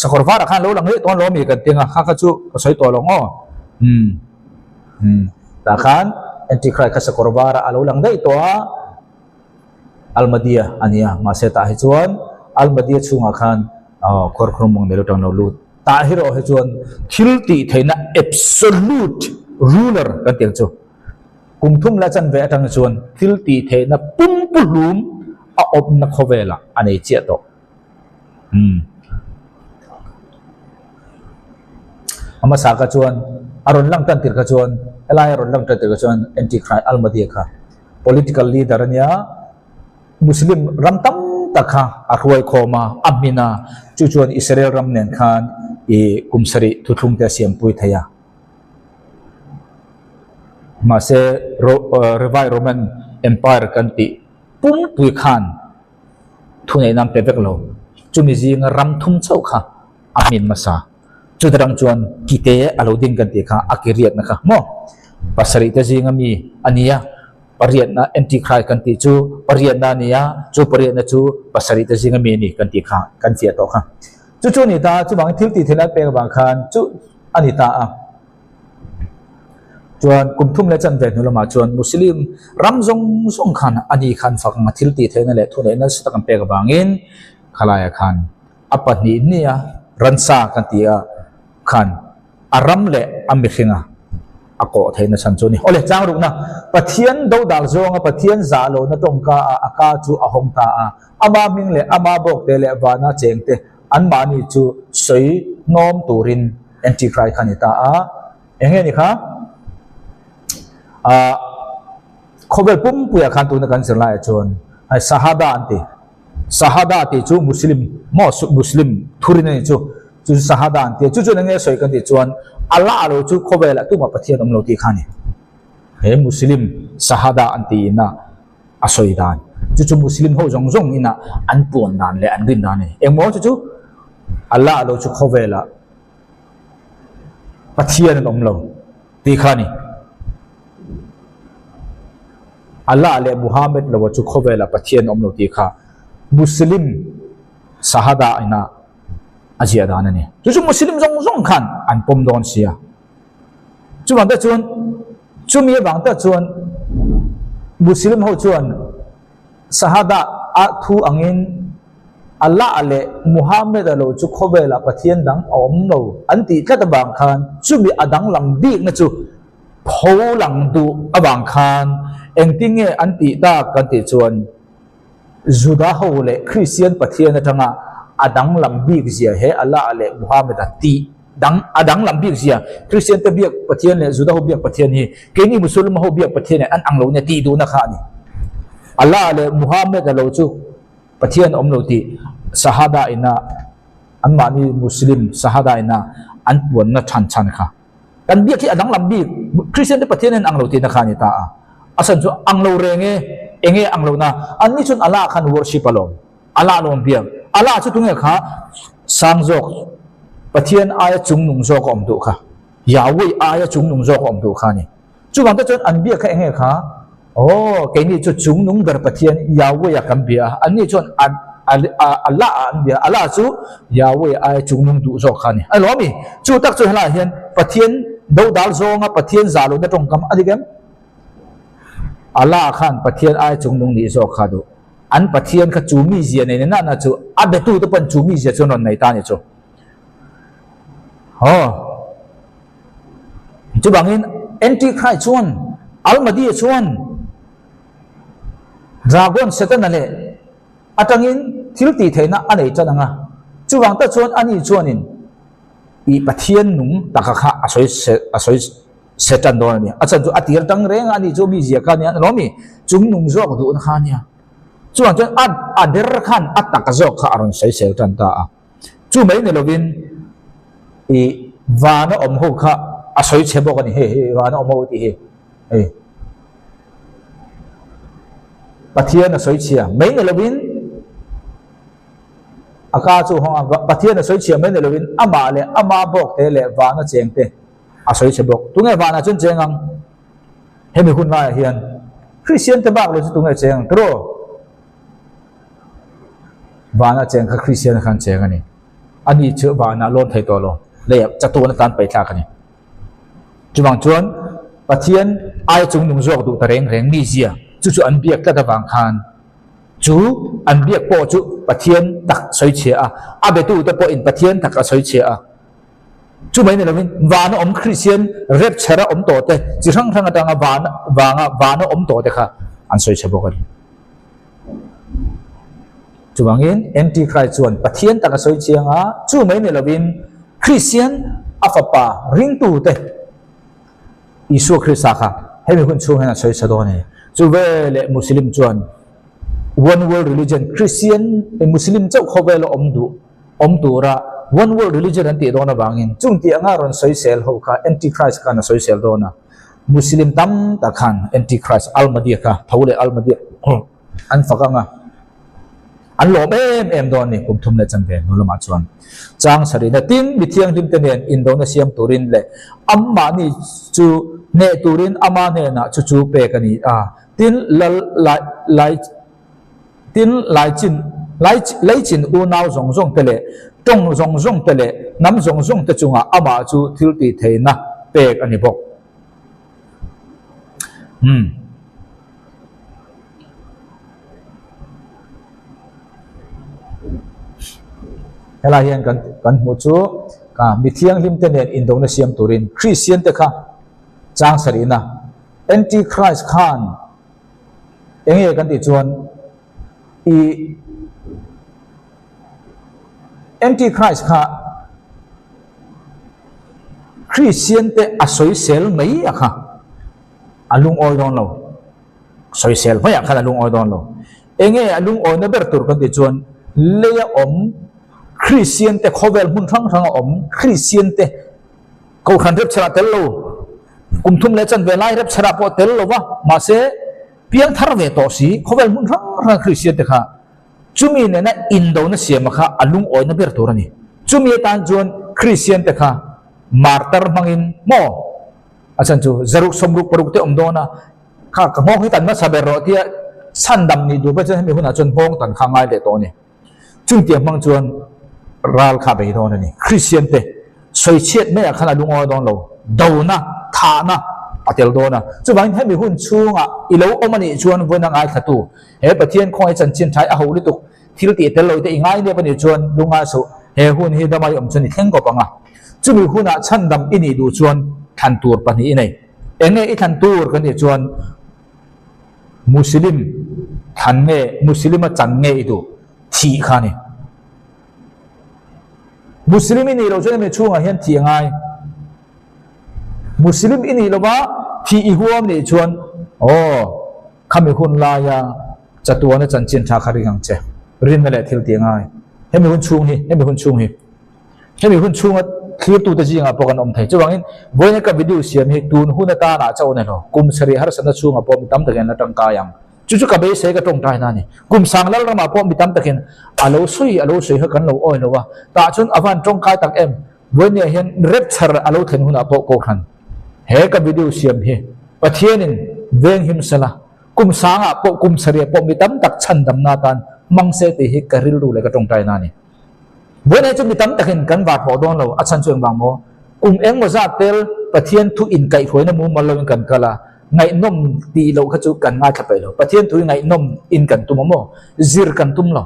[SPEAKER 1] sakawr varah khan lo lang leh tawh a lawm i kan ti ang a, kha kha chu ka sawi tawh lo ang aw. Umm. Umm. Tah khan Antichrist kha sakawr varah a lo lang daih tawh a, Almadia a ni a, mahse tah hi chuan Almadia chhungah khan khuarkhur mawng nei lo tang lo lut. Tah hi erawh hi chuan thil tih theihna absolute ruler kan tih ang chu. Kum thum leh chanve atang hi chuan thil tih theihna pumpuhlum a awmna khawvelah a nei chiah tawh. Umm. A hmasa kha chuan a rawn lang tan tir kha chuan helai a rawn lang tan tir kha chuan Antichrist Almadia kha political leader a nia, Muslim ram tam tak kha a hruai khawm a, a hmin a, chu chuan Israel ram nen khan ih kum sarih thuthlung te a siampui thei a. Mahse Revai Roman Empire kan tih pumpui khan thuneihna an pe vek lo. Chumi zinga ram thum chauh kha a hmin hmasa. Chuta rang chuan kite a lo ding kan tih kha a ki riatna kha maw? Pasarih te zinga mi a ni a, pariatna Antichrist kan tih chu pariatna a ni a, chu pariatna chu pasarih te zinga mi a ni kan tih kha kan fiah tawh kha. Chu chu a ni ta a, chuvangin thil tih theihna pek avang khan chu a ni ta a. Chuan kum thum leh chanve hnu lamah chuan Muslim ram zawng zawng khan a ni khan fak anga thil tih theihna leh thuneihna nasa tak an pek avangin khalaiah khan a pahnih nia ransa kan tih a khan a ram leh a mihringa a kawh theihna chhan chu a ni. Awle chang rukna Pathian dodal zawnga Pathian zah lohna tawngka ah a ka chu a hawng ta a, ama hming leh ama bawkte leh vana chengte anmahni chu sawi hnawm turin Antichrist kha a ni ta a. Eng nge ni kha? Ah khawvel pumpuiah khan tuna kan zir laiah chuan hei Sahada an ti. Sahada tih chu Muslim maw Muslim thurin a ni chu. Chu chu Sahada an ti a. Chu chuan eng nge sawi kan tih chuan Allah lo chu khawvelah tumah Pathian awm lo tih kha a ni. He Muslim Sahada an tiin a a sawi dan. Chu chu Muslim ho zawng zawng ina an puan dan leh an rin dan a ni. Engmaw chu chu Allah lo chu khawvelah Pathian an awm lo tih kha a ni. Allah leh Muhammad lo chu khawvelah Pathian an awm lo tih kha Muslim Sahada ina a ziah dan a ni. Chu chu Muslim zawng zawng khan an pawm dawn sia. Chuvang te chuan chumi avang tak chuan Muslim ho chuan Sahada a thu angin Allah leh Muhammad-a lo chu khawvelah Pathian dang a awm lo an tih tlat avang khan chumi a danglam bikna chu pho lang duh avang khan engtin nge an tih tak kan tih chuan Juda ho leh Kristian Pathian atanga a danglam bik zia he Allah leh Muhammad-a tih dang a danglam bik zia Kristian te biak Pathian leh Juda ho biak Pathian hi keini Muslim ho biak Pathian nen an ang lo nia tih duhna kha a ni. Allah leh Muhammad-a lo chu Pathian a awm lo tih Sahada ina anmahni Muslim Sahada ina an puanna chhan chhan kha. Kan biak hi a danglam bik Kristian te Pathian nen ang lo tihna kha a ni ta a. A chhan chu ang lo reng e, eng nge ang lohna? Anni chuan Allah khan worship alawm. Allah lawm biak. Allah chu tunge kha sang zawk Pathian aia chungnung zawk a awm duh kha. Yahweh aia chungnung zawk a awm duh kha a ni. Chuvang te chuan an biak kha enge kha? Aw, keini chu chungnung ber Pathian Yahweh a kan bia a, anni chuan Allah ah an bia a, Allah chu Yahweh aia chungnung duh zawk kha a ni. A lawm i, chu tak chu helaiah hian Pathian dodal zawnga Pathian zah lohna tawngkam a dik em? Allah khan Pathian aia chungnung nih zawk kha duh. An Pathian kha chu mizia nei na na chu a betute pawn chu mizia chu an rawn nei ta a ni chu. Aw. Chuvangin Antichrist chuan Al-Mahdi chuan Dragon Setana leh atangin thil tih theihna a nei tan ang a. Chuvang tak chuan ani chuanin i Pathian nung taka kha a sawi a sawi Setan dawn a ni. A chhan chu a tir tang reng a ani chu mi zia kha a nia a lawm i chung nung zawk duhna kha a nia. Chuvang chuan a a der khan a tak zawk kha a rawn sawi sel tan ta a. Chu mai ni lovin i vana awm ho kha a sawi chhe bawk a ni hei hei vana awm ho tih hi hei Pathian a sawi chhia mai ni lovin a ka chu hawng a Pathian a sawi chhia mai ni lovin amah leh ama bawk te leh vana cheng te a sawi chhe bawk. Tunge vanah chuan cheng ang? Hemi hun laiah hian Kristian te bak lo chu tunge cheng ang tiraw? Vana cheng kha Kristian khan cheng a ni. Ani chu vanah lawn thei tawh lo. Leiah chatuan atan paih thlak a ni. Chuvang chuan Pathian ai chung nung zawk duh ta reng reng mi zia chu chu an biak tlat avang khan chu an biak pawh chu Pathian tak sawi chhia a, a betute pawhin Pathian tak a sawi chhia a. Chu mai ni lovin vana awm Kristian rapture a awm tawh te, chi hrang hrang atanga vana vanga vana awm tawh te kha an sawi chhe bawk a ni. Chuvangin Antichrist chuan Pathian tak a sawi chiang a, chu mai ni lovin Kristian a fapa ringtu te Isua Krista kha hemi hun chhung hian a sawi chhe dawn a ni. Chu veleh Muslim chuan One World Religion Kristian Muslim chauh khawvel a awm duh awm tura One World Religion an tih dawn avangin chung tih anga rawn sawisel ho kha Antichrist khan a sawisel dawn a, Muslim tam tak khan Antichrist Al-Mahdi kha tho leh Al-Mahdi an fak anga an lawm em em dawn a ni kum thum leh chanve hnu lamah chuan chang sarihna tin mi thianghlim te nen indona siam turin leh anmahni chu hneh turin ama hnenah chu chu pek a ni a, tin lal lai lai Tin, laichin, laichin unau zawng zawng te leh tawng zawng zawng te leh hnam zawng zawng te chungah amah chu thil tih theihna pek a ni bawk. Umm. Helai hian kan kan hmuh chu mi thianghlim te nen indona siam turin Kristian te kha chang sarihna Antichrist khan Enge kan tih chuan i Antichrist kha Christian te a sawisel mai a kha a lungawi dawn lo sawisel mai ah khan a lungawi dawn lo enge a lungawina ber tur kan tih chuan leia awm Christian te khawvel hmun hrang hrang a awm Christian te Kohhran repchherah tel lo, kum thum leh chanve lai repchherah pawh tel lo va, mahse piang thar ve tawh si, khawvel hmun hrang hrang Kristian te kha chumi nena indona siama kha a lungawina ber tur a ni. Chumi atan chuan Kristian te kha martar hmangin maw a chhan chu zaruk sawmruk paruk te awm dawn a, kha ka nghawng hi tan hmasa ber rawh tia chhandam nih duh pawh chuan hemi hunah chuan nghawng tan kha a ngai leh tawh a ni. Chungtiang hmang chuan ral kha a bei dawn a ni. Kristian te sawichhiat maiah khan a lungawi dawn lo. Dona, thahna a tel dawn a. Chuvangin hemi hun chhunga i lo awm a nih chuan vawiin a ngaithlatu he Pathian khawngaih chanchin thai a ho lutuk thil tih tel lo te i ngai nep a nih chuan lungngai suh, he hun hi dama i awm chuan i thleng kawp ang a. Chumi hunah chhandam i nih duh chuan thlan tur pahnih i nei. Enge i thlan tur kan nih chuan Muslim thlan nge Muslim-a chan nge i duh thih kha a ni. Muslim i nih loh chuan hemi chhungah hian thih a ngai. Muslim i nih lova thih i huam nih chuan aw khami hun laia chatuana chanchin tha kha ring ang che. Rinna leh thil tih a ngai. Hemi hun chhung hi, hemi hun chhung hi. Hemi hun chhunga thlirtute zingah pawh kan awm thei. Chuvangin vawiin ka video siam hi tun hun atana chauh a ni lo. Kum sarih harsatna chhungah pawh mi tam takin an la tangkai ang. Chu chu ka beisei ka tawngtai na a ni. Kum sang lal ramah pawh mi tam takin a lo sawi a lo sawi kha kan lo awi lo a. Tah chuan a van tawngkai tak em? Vawinia hian rapture a lo thlen hunah pawh kohhran he ka video siam hi Pathianin veng him sela kum sangah pawh kum sarih pawh mi tam tak chhandamna atan hmang se tih hi ka rilru leh ka tawngtai na a ni. Vawinia chu mi tam takin kan var hlawh dawn lo a chhan chu engvang maw? Kum engmaw zat tel Pathian thu inkaihhruaina mumal loin kan kal a, ngaihnawm tih loh kha chu kan ngaithla peih lo. Pathian thu hi ngaihnawm in kan tum a maw? Zir kan tum lo.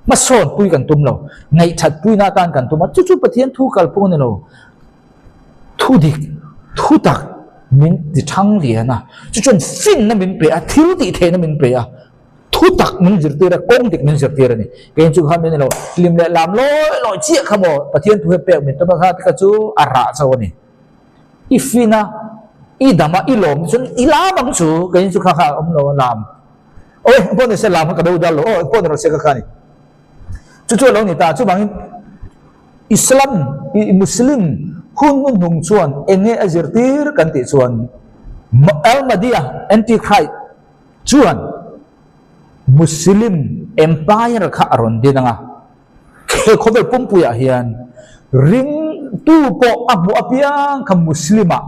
[SPEAKER 1] Hmasawn pui kan tum lo. Ngaihthat puina atan kan tum a, chu chu Pathian thu kalphung a ni lo. Thu dik, thu tak min ti thang lian a, chu chuan finna min pe a, thil tih theihna min pe a, thu tak min zirtir a, kawng dik min zirtir a ni. Kei chu kha min ni lo, hlim leh lam lawi lawi chiah kha maw Pathian thu hi pek min tum a kha ti kha chu a rah chauh a ni. I fin a, i dam a, i lawm chuan i lam ang chu, kei chu kha kha a awm lo a lam. Aw pawh ni se lam kha ka do dal lo, aw pawh ni rawh se ka kha a ni. Chu chu a lo ni ta, chuvangin Islam, i Muslim hun hnuhnung chuan eng nge a zirtir kan tih chuan Al-Mahdi-a, Antichrist, chuan Muslim Empire kha a rawn din ang a, he khawvel pumpuiah hian ringtu pawh a hmuh apiang kha Muslim-ah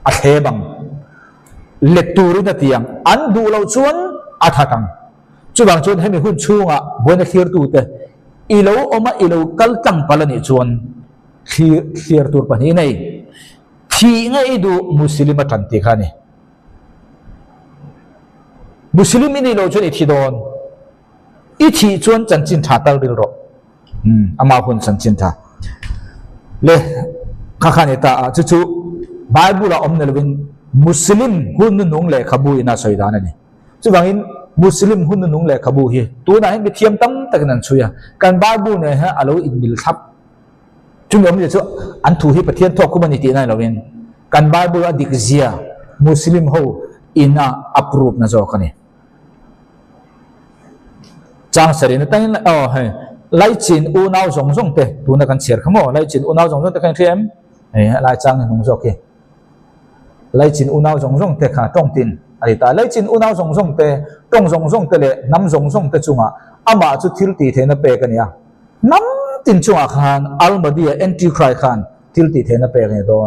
[SPEAKER 1] a thlem ang, let turin a ti ang, an duh loh chuan a that ang. Chuvang chuan hemi hun chhungah buaina thlirtute i lo awm a, i lo kal tlang palh a nih chuan thlir thlir tur pahnih nei thih ngei i duh Muslim a tan tih kha a ni. Muslim i nih loh chuan i thi dawn. I thih chuan chanchin tha tal ril rawh. Umm ama hun chanchin tha le kha kha ni ta a chu chu Bible ah awm ni lovin Muslim hun nunung lehkhabu in a sawi dan a ni. Chuvangin Muslim hun nunung lehkhabu hi tunah hian mithiam tam takin an chhui a, kan Bible nen hian a lo inmil thlap. Chumi awmzia chu an thu hi Pathian thawk kum a ni tihna ni lovin kan Bible a dik zia Muslim ho ina approve na zawk a ni. Chang sarih na tangin aw hei Laichin unau zawng zawng te tuna kan chhiar kha maw Laichin unau zawng zawng te kha in hria em? Hei lai chang hi hnung zawk hi Laichin unau zawng zawng te kha tawng tin a ni ta. Laichin unau zawng zawng te tawng zawng zawng te leh hnam zawng zawng te chungah amah chu thil tih theihna pek a ni a. Hnam tin chungah khan Al-Mahdi-a Antichrist khan thil tih theihna pek a ni dawn.